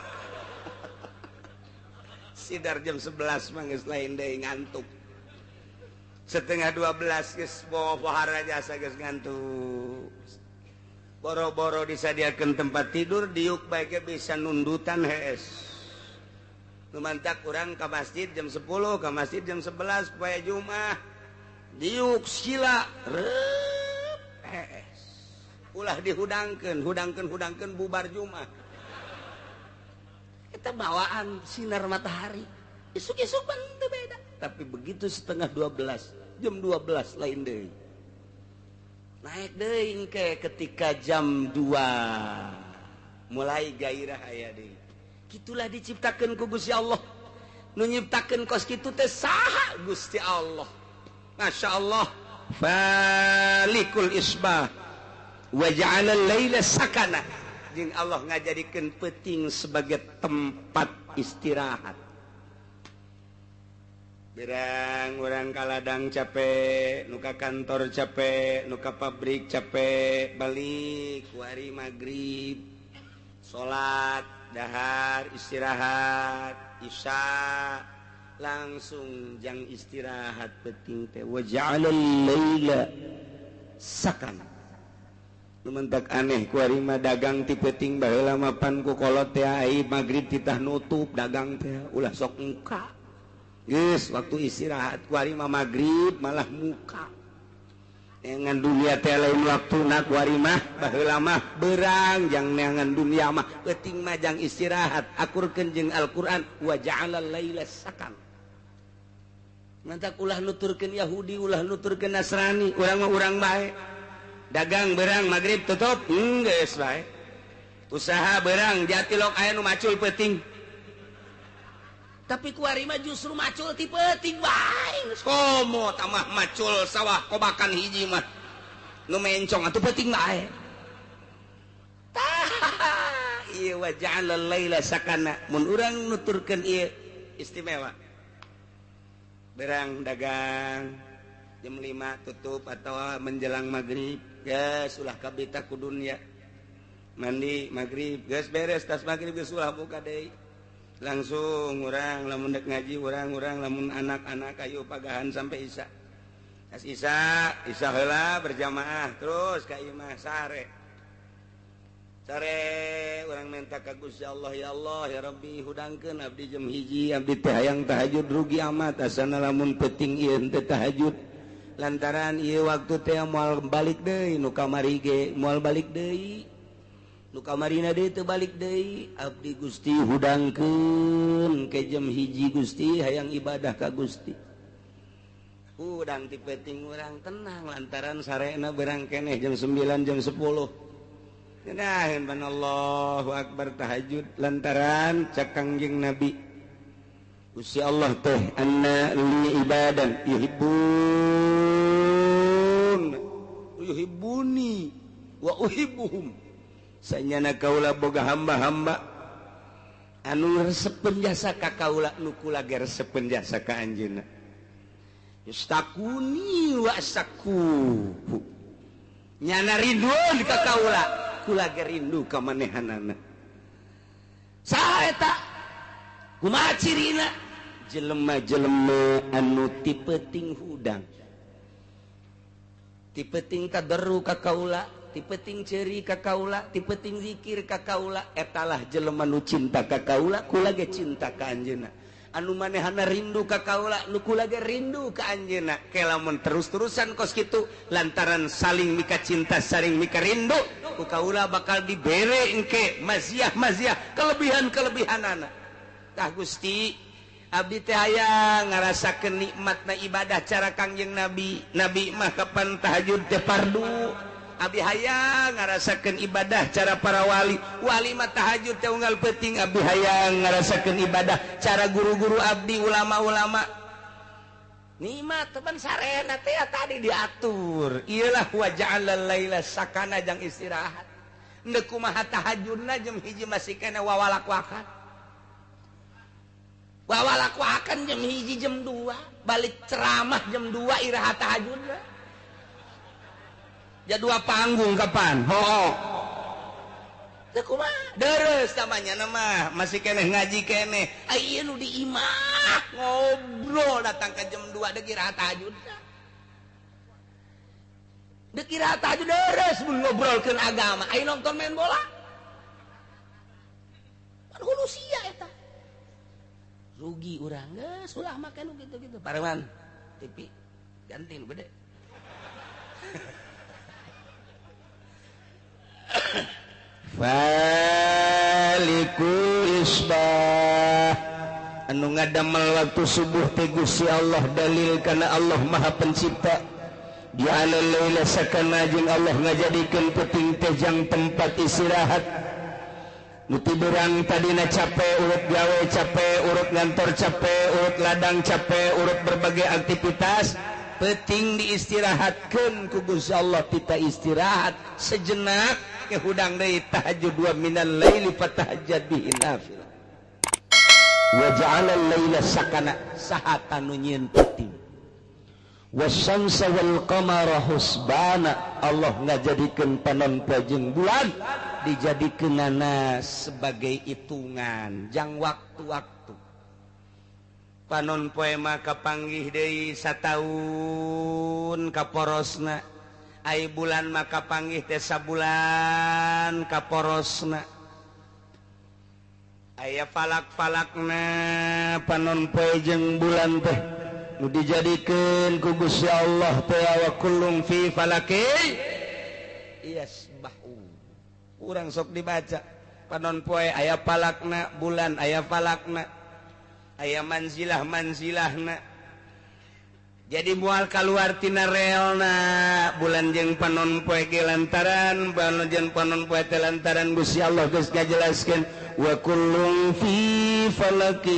Sidar jam 11 mah geus lain deui ngantuk. 11:30 geus bawa pohara jasa geus ngantuk. Boro-boro disadiakeun tempat tidur diuk bae ge bisa nundutan hees. Nu mantak urang ka masjid jam 10, ka masjid jam 11 poe Jumat. Diuk sila reup hees. Ulah dihudangkeun, hudangkeun hudangkeun bubar Jumat. Eta bawaan sinar matahari. Isuk-isuk pan teu beda. Tapi begitu 11:30, jam 12 lain deui. Naik deui engke ketika jam 2 Mulai gairah aya deui. Kitulah diciptakeun ku Gusti Allah. Nu nyiptakeun kos kitu teh saha? Gusti Allah. Masya Allah. Falikul isbah wa ja'ala al-laila sakana. Jeung Allah ngajadikeun peuting sebagai tempat istirahat. Berang urang ka ladang capek, nu ka kantor capek, nu ka pabrik capek, balik kuari maghrib, salat, dahar, istirahat, isya, langsung jang istirahat peuting teh wa ja'alal laila sakana. Nu mentak aneh kuari mah dagang ti peuting baheula mah pan ku kolot teh ai maghrib titah nutup dagang teh ulah sok muka. Geus waktu istirahat kuari mah maghrib malah muka. Neangan dunia teh lain waktuna kuari mah baheula mah beurang jang neangan dunia mah peuting mah jang istirahat akurkeun jeung Al-Qur'an wa ja'alal laila sakan. Mantak ulah nuturkeun Yahudi ulah nuturkeun Nasrani urang mah urang bae. Dagang beurang maghrib tutup geus bae. Usaha beurang jatilok aya nu macul peuting. Tapi kuari mah justru macul ti peuting bae. Komo tamah macul sawah kobakan hiji mah. Nu mencong atuh peuting bae. Tah ieu wa ja'alal laila sakana. Mun urang nuturkeun ieu istimewa. Berang dagang jam 5 tutup atau menjelang maghrib geus ulah kabita ku dunya. Mandi maghrib geus beres tas maghrib geus ulah buka deui. Langsung urang lamun dek ngaji urang-urang lamun anak-anak ayo pagahan sampai isya. Tas isya, isya heula berjamaah terus ka imah sare. Sare urang minta ka Gusti Allah, ya Allah ya Rabbi hudangkeun abdi jam 1 abdi teh hayang tahajud rugi amat asana lamun peuting ieu teh tahajud. Lantaran ieu waktu teh moal balik deui nu kamari ge moal balik deui. Nu kamarina deui teu balik deui abdi Gusti hudangkeun ke jam 1 Gusti hayang ibadah ka Gusti. Hudang ti peuting urang tenang lantaran sarena berang keneh jam 9 jam 10. Ngeunaheun ban Allahu akbar tahajud lantaran cak Kangjeng Nabi Gusti Allah teh anna li ibadan yuhibbun yuhibbuni wa uhibbuhum. Sanyana kaula boga hamba-hamba anu resepeun jasa ka kaula nu kula ge resepeun jasa ka anjeunna. Yustakuni wa asaku. Nyana rindu ka kaula, kula ge rindu ka manehanana. Saha eta? Kumaha cirina? Jelema-jelema anu ti peuting hudang. Ti peuting tadarru ka kaula, ti peuting ceuri ka kaula, ti peuting zikir ka kaula, etalah jelema nu cinta ka kaula, kula ge cinta ka anjeunna. Anu manehana rindu ka kaula, nu kula ge rindu ka anjeunna. Ke lamun terus-terusan kos kitu lantaran saling mika cinta, saling mika rindu, ku kaula bakal dibere engke maziah-maziah, kelebihan-kelebihanana. Tah Gusti, abdi teh hayang ngarasakeun nikmatna ibadah cara Kangjeng Nabi. Nabi mah kapan tahajud teh fardu. Abdi hayang ngarasakeun ibadah cara para wali. Wali mah tahajud teh unggal peuting. Abdi hayang ngarasakeun ibadah cara guru-guru abdi, ulama-ulama. Nikmat teman sarena teh tadi diatur. Iyalah wa ja'alal laila sakana jang istirahat. Endek kumaha tahajudna jam 1 masih kana wawalak-wakan. Wawalak-wakan jam 1 jam 2, balik ceramah jam 2 iraha tahajudna. Jadua panggung kapan? Ho. Teu kumaha? Deres namanya nama, masih keneh ngaji keneh. Ai ieu nu di imah ngobrol datang ke jam 2 deuk iraha tahajud. Deuk iraha tahajud deres mun ngobrolkeun agama. Ai nonton main bola. Pan hulu sia eta. Rugi urang geus ulah make nu kitu-kitu. Pareman TV ganti nu gede. Faliku isbah anu ngadamel waktu subuh teh Gusti Allah dalil kana Allah Maha Pencipta. Ja'ala laila sakana jeung Allah ngajadikeun peuting teh jang tempat istirahat. Nu tiduran tadina capek, urut gawe capek, urut ngantor capek, urut ladang capek, urut berbagai aktivitas, penting diistirahatkeun ku Gusti Allah. Kita istirahat sejenak ke hudang deui tahajud wa minal laili fatahajjad bihi nafilah. Wa ja'ala al-laila sakana, saha nu nyieun peuting. Wasyamsa wal qamara husbana, Allah ngajadikeun panon poe jeung bulan dijadikeunana sebagai hitungan jang waktu-waktu. Panon poe mah kapanggih deui sataun kaporosna, ai bulan mah kapanggih teh sabulan kaporosna. Aya falak-falakna panon poe jeung bulan teh nu dijadikeun ku Gusti Allah teh wa kullum fi falaki yasbahu. Urang sok dibaca panon poe aya falakna, bulan aya falakna, aya manzilah-manzilahna. Jadi moal kaluar tina relna bulan jeung panon poe ge lantaran bulan jeung panon poe teh lantaran Gusti Allah geus ngajelaskeun wa kullum fi falaki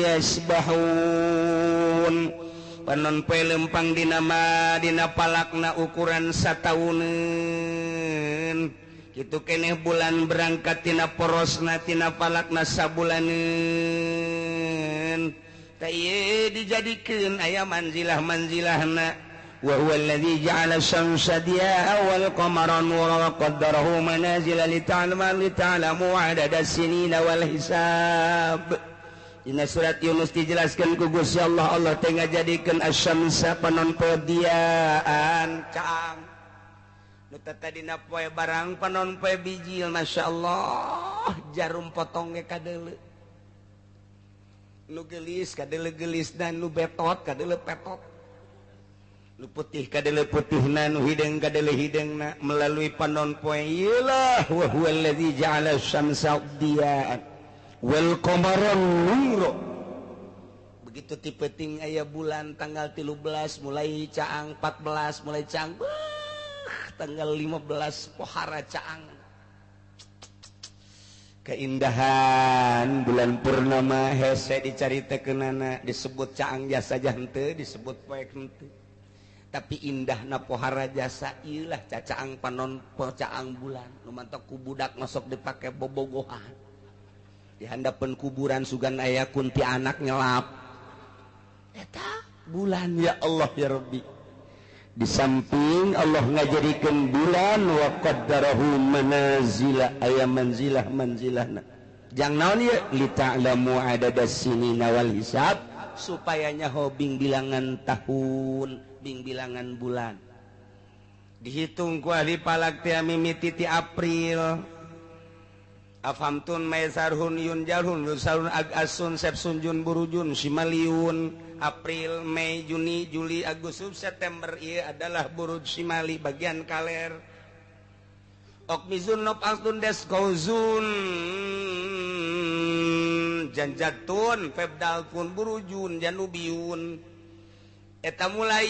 yasbahun. Panon poe lempang dina ma dina palakna ukuran satauneun. Kitu keneh bulan berangkat tina porosna tina palakna sabulaneun. Tah ieu dijadikeun aya manzilah-manzilahna. Wa huwa alladzi ja'ala syamsa diya'a wal qamara nuran wa qaddarahu manazila lita'lamu 'adada sinina wal hisab. Dina surat Yunus dijelaskan ku Gusti Allah, Allah teh ngajadikeun asyamsa panon poe diaan caang. Nu tadina poe barang panon poe bijil, Masya Allah, jarum potong ge kadeuleu. Nu geulis kadeuleu geulisna, nu betot kadeuleu petot. Nu putih kadeuleu putihna, nu hideung kadeuleu hideungna melalui panon poe ieu lah wa huwa allazi ja'ala syamsa diya'an wal qamara nura. Begitu ti peuting aya bulan tanggal 13 mulai caang, 14 mulai caang, tanggal 15 pohara caang. Keindahan bulan purnama hese dicaritakeunana, disebut caang jasa henteu, disebut poek henteu. Tapi indahna pohara jasa ieu lah cacaang panon caang bulan. Nu mantok ku budak masuk dipake bobogohan. Di handapeun kuburan sugan aya kunti anak nyelap. Eta bulan ya Allah ya Rabbi. Di samping Allah ngajadikeun bulan wa qaddarahu manazila, aya manzilah manzilahna. Jang naon ieu? Li ta'lamu adadas sinina wal hisab, supaya nyaho bing bilangan tahun, bing bilangan bulan. Dihitung ku ahli falak teh mimiti ti April. Afhamtun maisarhun yun jalhun yusarun agasun sepsun jun burujun simaliun. April, Mei, Juni, Juli, Agustus, September ieu adalah buruj simali bagian kaler. Okmizun nop astun des kauzun janjatun febdalkun burujun janubiun. Eta mulai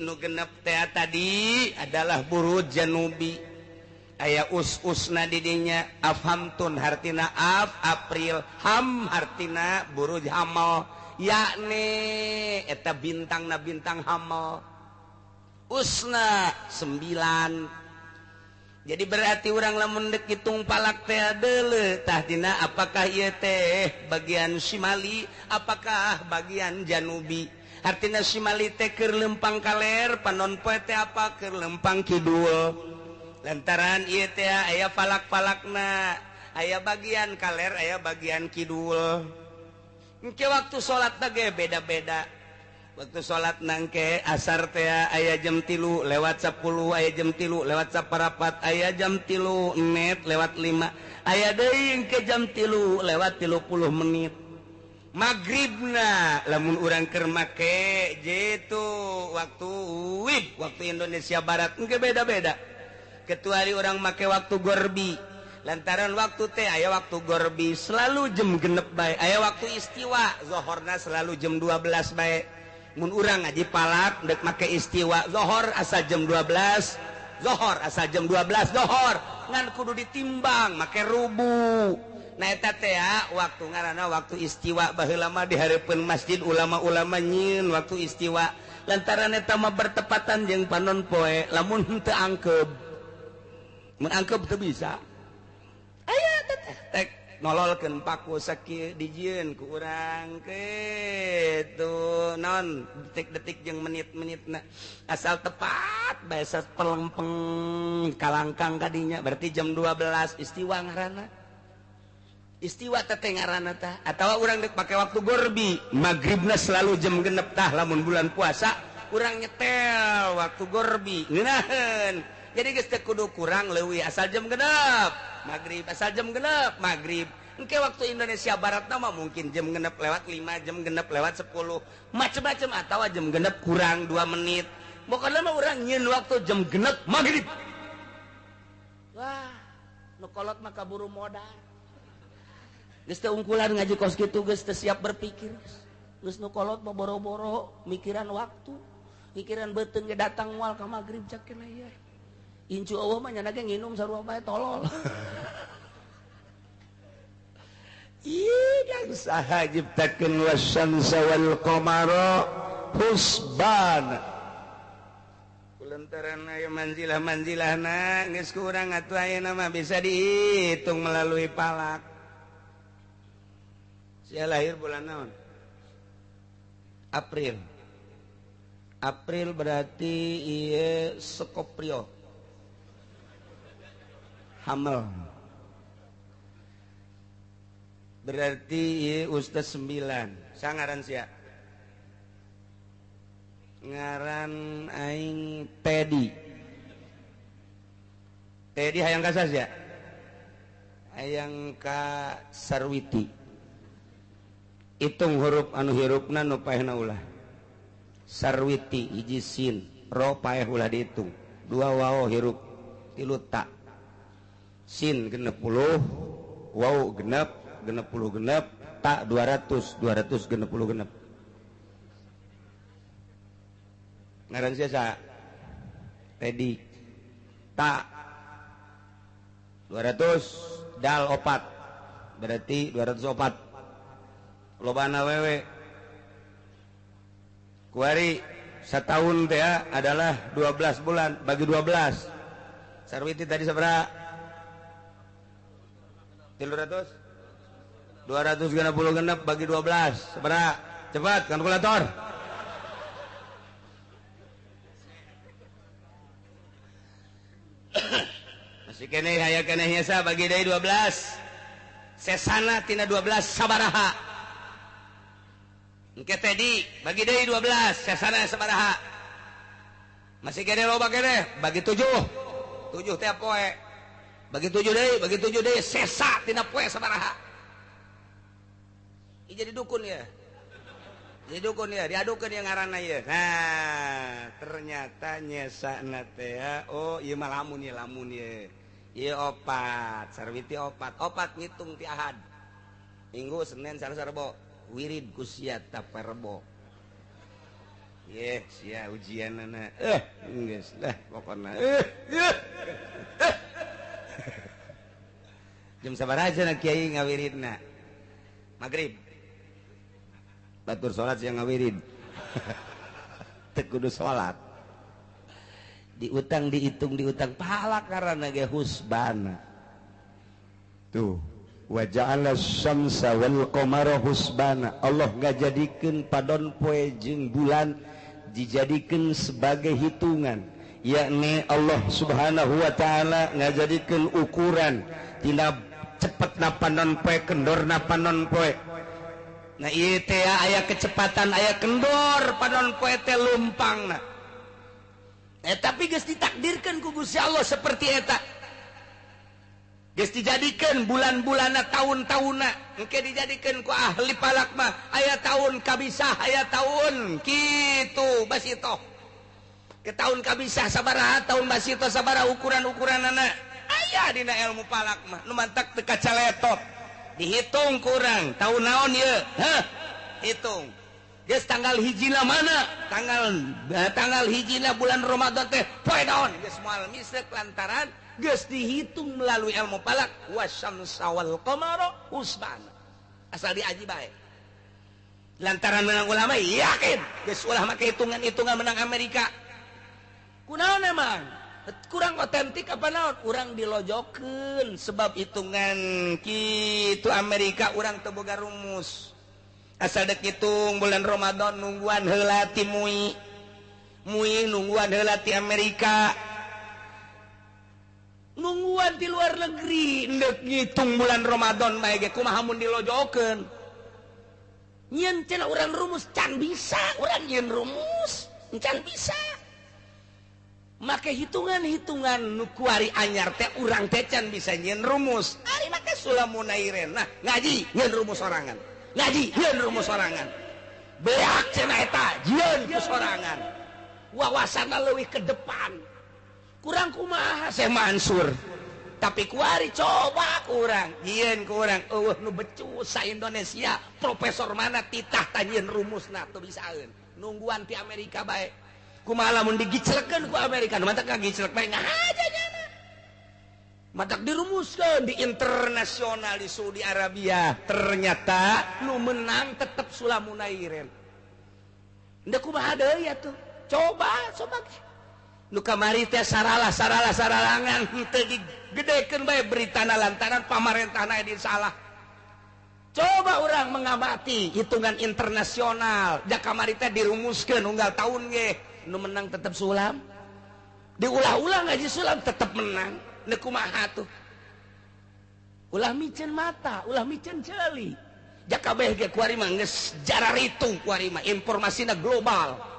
nu genep teh tadi adalah buruj janubi. Aya us-usna didinya afhamtun hartina af April, ham hartina buruj hamal, yakni eta bintangna bintang hamal. Usna 9. Jadi berarti urang lamun deuk hitung palak teh deuleu tah dina apakah ieu teh bagian simali apakah bagian janubi. Hartina simali teh keur lempang kaler, panon poe teh apa keur lempang kidul. Lantaran ieu teh aya falak-falakna, aya bagian kaler, aya bagian kidul. Engke waktu salat ge beda-beda. Waktu salat nangke asar teh aya jam 3 lewat 10, aya jam 3 lewat 4, aya jam 3 net lewat 5, aya deui engke jam 3 lewat 30 menit. Magribna lamun urang keur make jitu waktu WIB, waktu Indonesia Barat engke beda-beda. Kecuali orang make waktu gorbi, lantaran waktu teh aya waktu gorbi selalu jam genep bae, aya waktu istiwa zohorna selalu jam 12 bae. Mun urang ngaji palak dek make istiwa zohor asal jam 12, zohor asal jam 12 zohor, ngan kudu ditimbang make rubu. Nah eta teh waktu ngaranna waktu istiwa baheula mah di hareupeun masjid ulama-ulama nyieun waktu istiwa lantaran eta mah bertepatan jeung panon poe lamun teu angkeub mun angkeub teu bisa aya teh tek nololkeun paku sakieu dijieun ku urang kitu naon detik-detik jeung menit-menitna asal tepat bae pelempeng kalangkang kadinya berarti jam 12 istiwa ngaranna. Istiwa teh ngaranna tah atawa urang deuk pake waktu gorbi magribna selalu jam 6 tah lamun bulan puasa urang nyetel waktu gorbi ngeunaheun jadi geus teu kudu kurang leuwih asal jam 6 magrib asal jam 6 magrib engke waktu Indonesia Barat mah mungkin jam 6 lewat 5 jam 6 lewat 10 macem-macem atawa jam 6 kurang 2 menit pokokna mah urang nyieun waktu jam 6 magrib. Wah nu kolot mah kaburu modal geus teu ungkulan ngaji kos kitu geus teu siap berpikir geus nu kolot mah boro-boro mikiran waktu mikiran beuteung ge datang moal ka magrib cak keneh ieu incu eueuh mah nya ge nginum sarua bae tolol. Ih dan saha nyiptakeun wasyamsa wal qamara husban kulantaran aya manzilah-manzilahna geus ku urang atuh ayeuna mah bisa dihitung melalui palak. Saya lahir bulan naon? April. April berarti ieu Scorpio. Hamil. Berarti ieu Ustaz 9. Sa ngaran sia? Ngaran aing Teddy. Teddy hayang ka sia? Hayang ka Sarwiti. Hitung huruf anu hirupna nu paehna ulah. Sarwiti hiji sin, ro paeh ulah dihitung. 2 waw hirup, 3 ta. Sin 60, waw genep, 66, ta 200, 266. Ngaran sia sa? Teddy. Ta 200 dal 4. Berarti 204. Lobana wewe kuari setahun teh adalah 12 bulan bagi 12 Sarwiti tadi sabaraha? 300 266 bagi 12 sabaraha? Cepat kalkulator. Masih keneh aya keneh nya bagi deui 12 sesana tina 12 sabaraha? Engke Teddy bagi deui 12 sesana sabaraha? Masih kene loba kene bagi 7 7 teh poe bagi 7 deui bagi 7 deui sesa tina poe sabaraha? Ieu jadi dukun ya. Jadi dukun ya diadukeun ieu ngaranna ieu. Nah ternyata nyesana teh oh ieu mah lamun ieu lamun ieu. Ieu opat Sarwiti opat opat ngitung ti Ahad Minggu Senin Selasa Rebo wirid ku sia taparebo. Ye sia ujianana geus lah pokona. Jam sabaraha cenah kiai ngawiridna? Magrib. Batur salat sia ngawirid. Teu kudu salat. Diutang dihitung diutang pahala karana ge husbana. Tuh. Wa ja'ala syamsa wal qamara husbana. Allah ngajadikeun padon poe jeung bulan dijadikeun sebagai hitungan, yakni Allah Subhanahu wa taala ngajadikeun ukuran tina cepetna panon poe kendorna panon poe. Nah ieu teh aya kecepatan aya kendor panon poe teh lumpangna. Tapi geus ditakdirkeun ku Gusti Allah seperti eta. Geus dijadikeun bulan-bulanna tahun-tahunna engke dijadikeun ku ahli falak mah aya tahun kabisah aya tahun kitu basitoh ke tahun kabisah sabaraha tahun basitoh sabaraha ukuran-ukuranana aya dina ilmu falak mah nu mantak teu kacaletot dihitung kurang tahun naon ieu heh hitung geus tanggal hijina mana tanggal hijina bulan Ramadan teh poe naon geus moal misek lantaran Geus dihitung melalui ilmu falak wasyamsa wal qamara husbana. Asal diaji bae. Lantaran menang ulama yakin geus ulah make hitungan-hitungan menang Amerika. Kunaon emang? Kurang otentik apa naon? Urang dilojokeun sebab hitungan kitu Amerika urang teu boga rumus. Asal dek hitung bulan Ramadan nungguan heula ti MUI. MUI nungguan heula ti Amerika. Nungguan di luar negeri ndek ngitung bulan Ramadan bae ge kumaha mun dilojokeun. Nyieun cenah urang rumus can bisa, urang nyieun rumus can bisa. Make hitungan-hitungan nu kuari anyar teh urang teh can bisa nyieun rumus. Ari make Sulam Munairin. Nah, ngaji nyieun rumus sorangan. Ngaji nyieun rumus sorangan. Beak cenah eta jieun ku sorangan. Wawasanna leuwih ke depan. Kurang kumaha Syekh Mansur. Tapi kuari coba kurang, jieun kurang eueuh nu becus sa Indonesia, profesor mana titah tanyieun rumusna teu bisaeun. Nungguan ti Amerika bae. Kumaha lamun digiclekeun ku Amerika, nu matak ngagiclek bae ngahaja nyana. Matak dirumuskeun di internasional di Saudi Arabia, ternyata nu menang tetep Sulam Munairin. Ndek kumaha deui atuh? Coba coba ge. Nu kamari teh saralah saralah saralangan teu digedekeun bae beritana lantaran pamarentahna di salah. Coba orang mengamati hitungan internasional, ja kamari teh dirumuskeun unggal tahun ge nu menang tetep Sulam. Diulah-ulah ngaji Sulam tetep menang. Nu kumaha tuh? Ulah miceun mata, ulah miceun ceuli. Ja kabeh ge kuari mah geus jararitung kuari mah informasina global.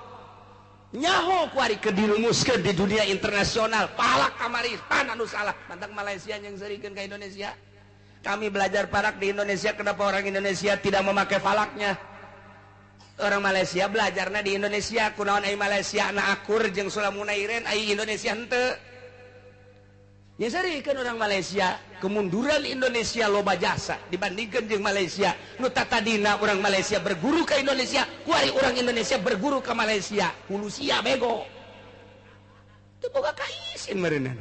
Nyaho kuari ke dirumuskeun di dunia internasional palak kamari tanah nu salah mantak Malaysia yang serikeun ka Indonesia. Kami belajar falak di Indonesia, kenapa orang Indonesia tidak memakai falaknya? Orang Malaysia belajarna di Indonesia, kunaon ai Malaysia na akur jeung Sulam Munairin ai Indonesia henteu. Nya serikeun orang Malaysia, kemunduran Indonesia loba jasa dibandingkeun jeung Malaysia. Nu tatadina orang Malaysia berguru ke Indonesia, kuari orang Indonesia berguru ke Malaysia. Hulusia bego. Teu boga kaisin meureunna.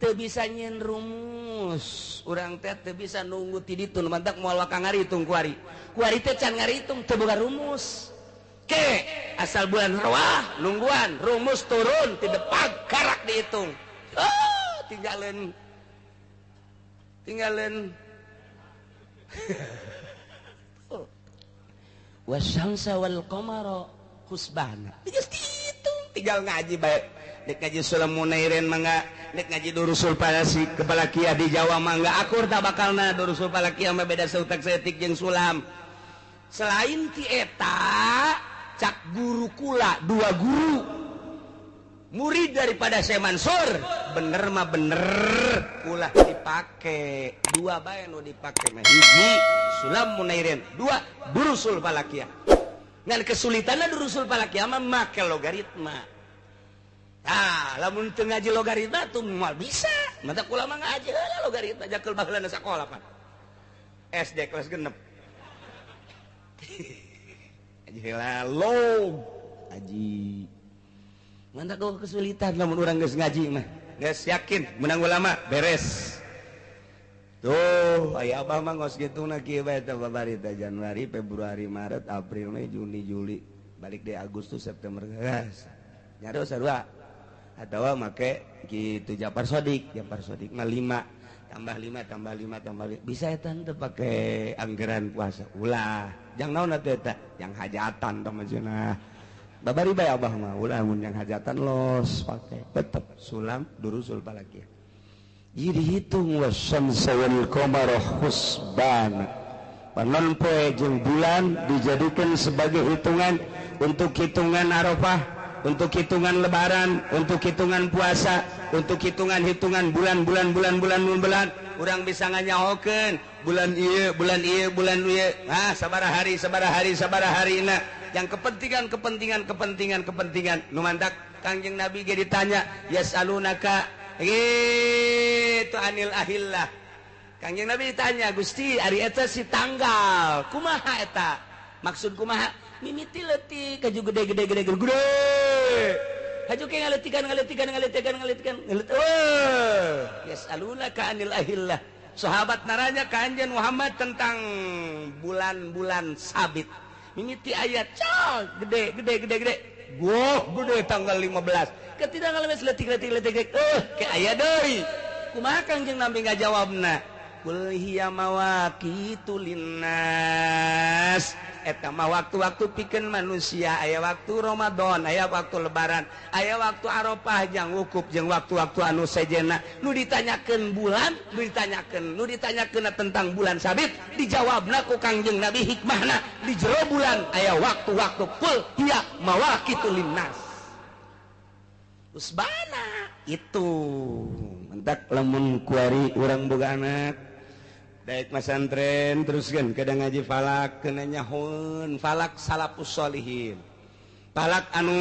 Teu bisa nyieun rumus. Urang teh teu bisa nunggu ti ditu, nu mantak moal waka ngaritung kuari. Kuari teh can ngaritung teu boga rumus. Ke asal bulan rawah nungguan rumus turun ti depan karak dihitung. Oh, tinggalin tinggalin wasyamsa wal qamara husbana. Geus dihitung tinggal ngaji bae. Nek ngaji Sulam Munairin mangga, nek ngaji Durusul Falasi Kepalakiah di Jawa mangga akur tak bakalna Durusul Falakiyah mah beda seutak saeutik jeung Sulam. Selain ti eta cak guru kula dua guru murid daripada Syekh Mansur, bener mah bener ulah dipake dua bae nu dipake mah hiji Sulam Munairin, dua Durusul Falakiyah. Ngan kesulitanna Durusul Falakiyah mah make logaritma. Ah, lamun teu ngaji logaritma tuh moal bisa. Mata kula mah ngaji heula logaritma jakeul baheulana sakola pan. SD kelas 6. Ngaji heula log aji. Mantap kau kesulitan lamun urang geus ngaji mah. Geus yakin menang ulama beres. Tuh, aya abah mah ngos kitu na kieu bae teh babari teh Januari, Februari, Maret, April, Mei, Juni, Juli, balik deh Agustus, September geus. Nyaro sarua. Atawa make kitu Japar Sodik, Japar Sodik mah 5 tambah 5 tambah 5 tambah 5. Bisa eta teu pake anggaran puasa. Ulah, jang naon atuh eta? Yang hajatan tah mah cenah. Babari bae abah mah ulah mun yang hajatan los pake tetep Sulam Durusul Falakiyah. Jadi dihitung wasyamsa wal qamara husbana. Panon poe jeung bulan dijadikan sebagai hitungan untuk hitungan Arafah, untuk hitungan Lebaran, untuk hitungan puasa, untuk hitungan-hitungan bulan-bulan bulan-bulan bulan. Urang bisa nganyahokeun bulan ieu, bulan ieu, bulan ieu. Ah, sabaraha hari, sabaraha hari, sabaraha harina. Yang kepentingan, kepentingan, kepentingan, kepentingan. Nu mantak Kangjeng Nabi ge ditanya, yasalunaka gitu anil ahillah. Kangjeng Nabi ditanya, Gusti, ari eta si tanggal, kumaha eta? Maksud kumaha? Mimiti leutik kaju gede gede gede gede. Haju ke ngaletikan ngaletikan ngaletikan ngaletikan. Yasalunaka anil ahillah. Sahabat naranya ka Anjeun Muhammad tentang bulan-bulan sabit. Mimiti ayat cal gede gede gede gede. Goh gede tanggal 15. Ketika ngalemes letik letik letik ke aya deui. Kumaha Kangjeng Nabi ngajawabna? Qul hiya mawaqitu linnas. Eta mah waktu-waktu pikeun manusia, aya waktu Ramadan, aya waktu Lebaran, aya waktu Arafah jang wukuf jeung waktu-waktu anu sejenna. Nu ditanyakeun bulan, nu ditanyakeun tentang bulan sabit, dijawabna ku Kangjeng Nabi hikmahna di jero bulan aya waktu-waktu qul hiya mawaqitu linnas. Usbana itu mentak lamun kuari urang boga anak daek masantren teruskan kadang ngaji falak kena nyahun falak salafus solihin falak anu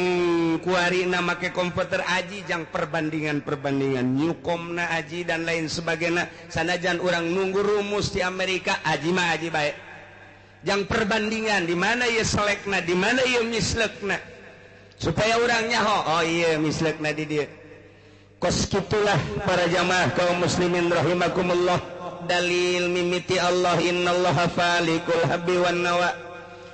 kuari na make komputer aji jang perbandingan-perbandingan newcomna aji dan lain sebagainya sanajan urang nunggu rumus di Amerika aji mah aji baik jang perbandingan di mana ieu selekna di mana ieu mislekna supaya urang nyaho oh iya mislekna di dieu kos kitulah para jamaah kaum muslimin rahimakumullah. Dalil mimiti Allah innallaha falikul habbi wan nawa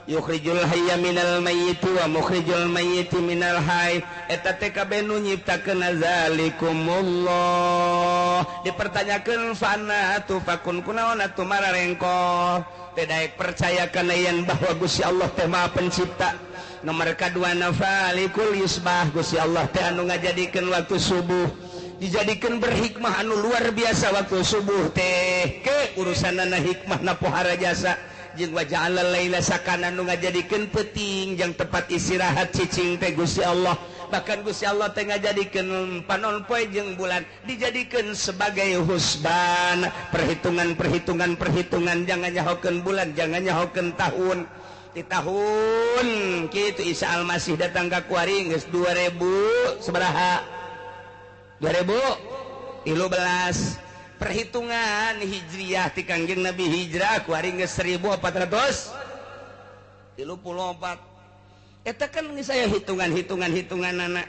yukhrijul hayya minal mayyiti wa mukhrijul mayyiti minal hayy eta teh kabeh nu nyiptakeun zalikumullah dipertanyakeun fana tufakun kunaon atuh mararengko teh daek percaya kana yen bahwa Gusti Allah teh Maha Pencipta. Nomor kadua falikul yusbah Gusti Allah teh anu ngajadikeun waktu subuh dijadikan berhikmah anu luar biasa waktu subuh teh ke urusanana hikmah pohara jasa jeung waja'ala laila sakana nu ngajadikeun peuting jang tempat istirahat cicing teh Gusti Allah bahkan Gusti Allah teh ngajadikeun panon poe jeung bulan dijadikeun sebagai husban perhitungan perhitungan perhitungan jangan nyahokeun bulan jangan nyahokeun tahun di tahun kitu Isa Almasih datang ka kuari geus 2000 sabaraha 2013 perhitungan hijriah ti Kangjeng Nabi hijrah kuari geus 1434 eta kan geus aya hitungan-hitungan hitunganana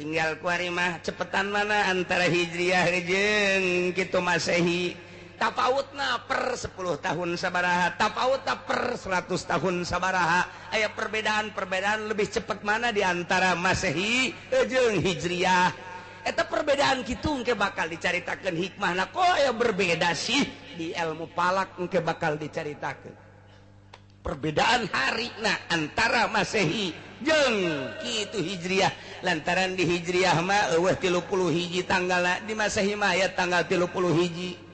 tinggal kuari mah cepetan mana antara hijriah jeung kitu Masehi tapautna per 10 tahun sabaraha tapautna per 100 tahun sabaraha aya perbedaan-perbedaan lebih cepat mana di antara Masehi jeung hijriah eta perbedaan kitu engke bakal dicaritakeun hikmahna kok aya berbeda sih di ilmu falak engke bakal dicaritakeun perbedaan harina antara Masehi jeung kitu hijriah lantaran di hijriah mah eueuh 31 tanggalna di Masehi mah aya tanggal 31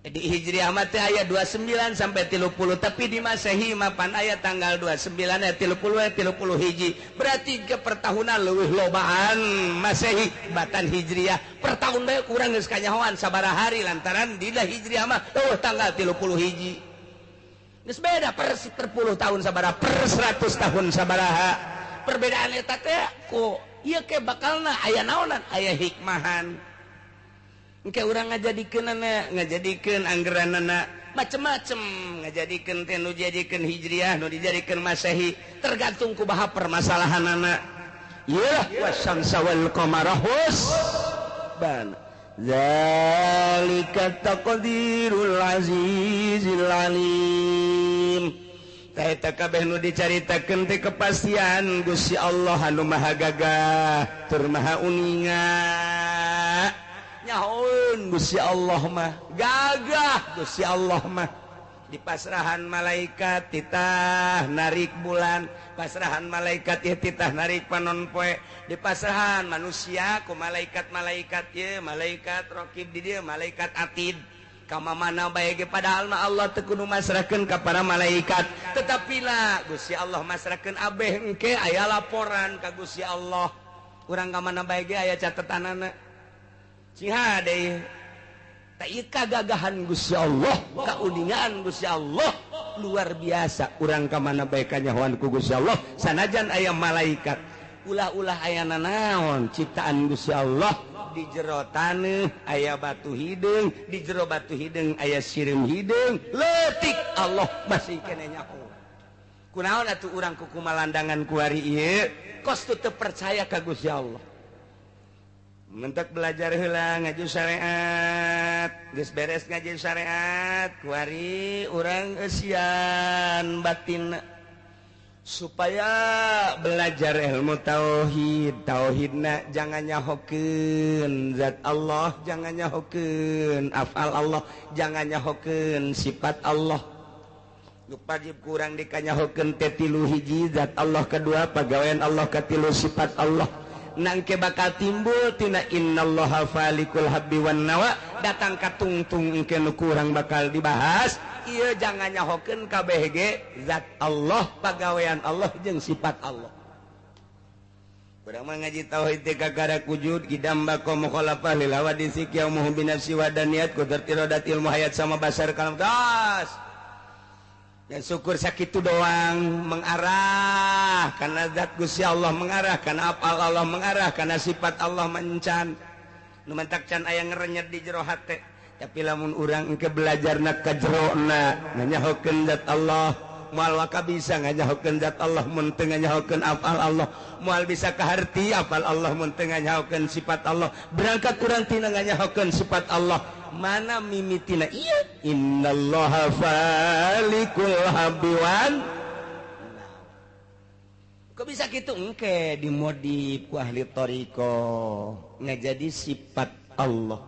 di hijriah mah teh aya 29 sampai 30 tapi di Masehi mah pan aya tanggal 29 aya 30 31 berarti ke pertahunan leuwih lobaan Masehi batan hijriah per tahun bae kurang geus kanyahoan sabaraha hari lantaran di hijriah mah eueuh tanggal 31 geus beda per 10 tahun sabaraha per 100 tahun sabaraha perbedaan eta teh ku ieu ke bakalna aya naonan aya hikmahan engke urang ngajadikeunana ngajadikeun anggeranana macem-macem ngajadikeun teh nu dijadikeun hijriah nu dijadikeun Masehi tergantung kumaha permasalahanana ieu wasyamsa wal qamara husban zalika taqdirul azizil alim teh eta kabeh nu dicaritakeun teh kepastian Gusti Allah anu maha gagah tur maha uninga nyahoeun Gusti Allah mah gagah Gusti Allah mah di pasrahan malaikat titah narik bulan pasrahan malaikat ieu titah narik panon poe di pasrahan manusia ku malaikat-malaikat ieu malaikat raqib di dieu malaikat atid kama mana bae ge padahal mah Allah teu kudu masrahkeun ka para malaikat tetapi lah Gusti Allah masrahkeun abeh engke aya laporan ka Gusti Allah urang ka mana bae ge aya catetanana sing hade teh kagagahan Gusti Allah kauningaan Gusti Allah luar biasa urang ka mana bae kanyahoan ku Gusti Allah sanajan aya malaikat ulah-ulah aya nanaon ciptaan Gusti Allah di jero taneuh aya batu hideung di jero batu hideung aya sireum hideung leutik Allah masih keneh nyaho Kunaon atuh urang kukumalandangan kuari ieu kos teu percaya ka Gusti Allah. Mentak belajar heula ngaji syariat, geus beres ngaji syariat, kuari urang eusian batin supaya belajar ilmu tauhid. Tauhidna jangan nyahokeun zat Allah, jangan nyahokeun afal Allah, jangan nyahokeun sifat Allah. Nu wajib kurang dikanyahokeun teh tilu, hiji zat Allah, kedua pagawean Allah, katilu sifat Allah. Nangke bakal timbul tina innallaha falikul habbi wan nawa datang ka tungtung engke nu kurang bakal dibahas. Ieu jangan nyahokeun kabeh ge zat Allah, pagawean Allah jeung sifat Allah. Urang mah ngaji tauhid teh kakara wujud kidam baqa mukhalafah lil hawadisi qiyamuhu bi nafsi wa daniyat qudrat iradat ilmu hayat sama basar kalam tas. Dan syukur sakitu doang mengarah karena zat Gusti Allah, mengarah karena apal Allah, mengarah karena sifat Allah mencan nu mantak can aya ngerenyet di jero hate. Tapi lamun urang engke belajarna ka jerona nganyahokeun zat Allah, moal waka bisa nganyahokeun zat Allah mun teu nganyahokeun afal Allah, moal bisa kaharti afal Allah mun teu nganyahokeun sifat Allah. Berangkat urang tina nganyahokeun sifat Allah, mana mimitina iya innallaha falikul habbi wan. Kok bisa gitu? Engke dimodif ku ahli thariqah ngajadi sifat Allah,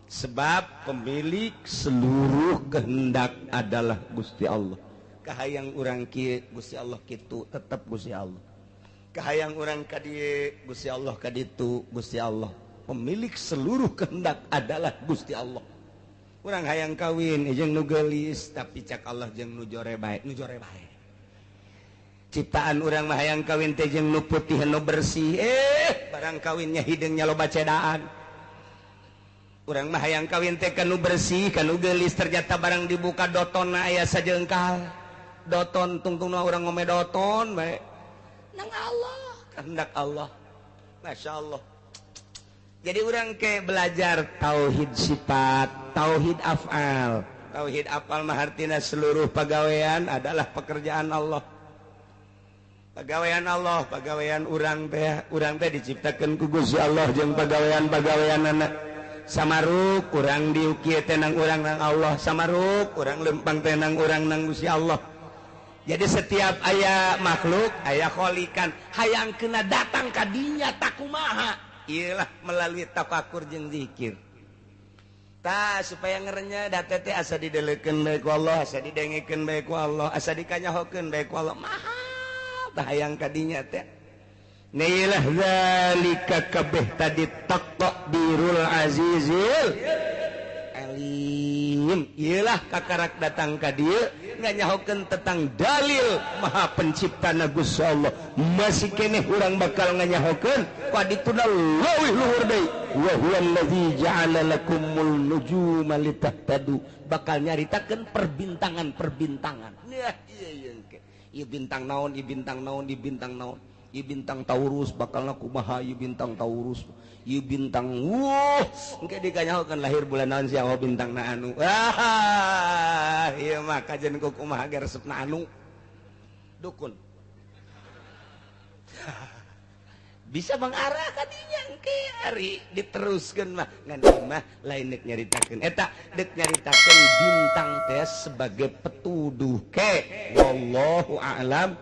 sebab pemilik seluruh kehendak adalah Gusti Allah. Kahayang urang kieu Gusti Allah kitu, tetep Gusti Allah. Kahayang urang ka dieu Gusti Allah ka ditu, Gusti Allah. Pemilik seluruh kehendak adalah Gusti Allah. Urang hayang kawin jeung nu geulis, tapi cak Allah jeung nu jore bae, nu jore bae. Ciptaan urang mah hayang kawin teh jeung nu putih nu bersih, barang kawinnya hideungnya loba cedaan. Urang mah hayang kawin teh ka nu bersih, ka nu geulis, ternyata barang dibuka dotonna aya sajengkal. Doton tungtungna urang ngome doton bae. Nang Allah, kehendak Allah. Masya Allah. Jadi orang ke belajar tauhid sifat, tauhid af'al. Tauhid af'al mah artina seluruh pagawean adalah pekerjaan Allah. Pagawean Allah, pagawean urang teh diciptakeun ku Gusti Allah jeung pagawean-pagaweanana. Samaruk urang diukieu teh nang urang nang Allah, samaruk urang lempang teh nang urang nang Gusti Allah. Jadi setiap aya makhluk, aya kholikan, hayang kena datang ka dinya takumaha. Iyalah melalui tafakur jeung zikir. Tah supaya ngerenya da teh asa didelekeun bae ku Allah, asa didengekeun bae ku Allah, asa dikanyahokeun bae ku Allah. Maha tah hayang ka dinya teh. Nailah zalika kabeh tadi taqdirul azizil alim. Iyalah kakarak datang ka dieu nganyahokeun tentang dalil maha penciptana Gusti Allah. Masih keneh urang bakal nganyahokeun kadituna leuwih luhur deui. Wa huwallazi ja'ala lakumul nujuma litahtadu, bakal nyaritakeun perbintangan-perbintangan. Nah, ieu ieu engke. Ieu bintang naon, ieu bintang naon, ieu bintang naon. Ieu bintang Taurus bakalna kumaha, ieu bintang Taurus, ieu bintang wuh, engke dikanyahokeun lahir bulan naon sia, oh bintangna anu. Ah, ieu mah kajen ku kumaha ge resepna anu. Dukun. Bisa mengarah ka dinya engke ari diteruskeun mah ngan mah lain deuk nyaritakeun eta, deuk nyaritakeun bintang teh sebagai petuduh ke wallahu a'lam.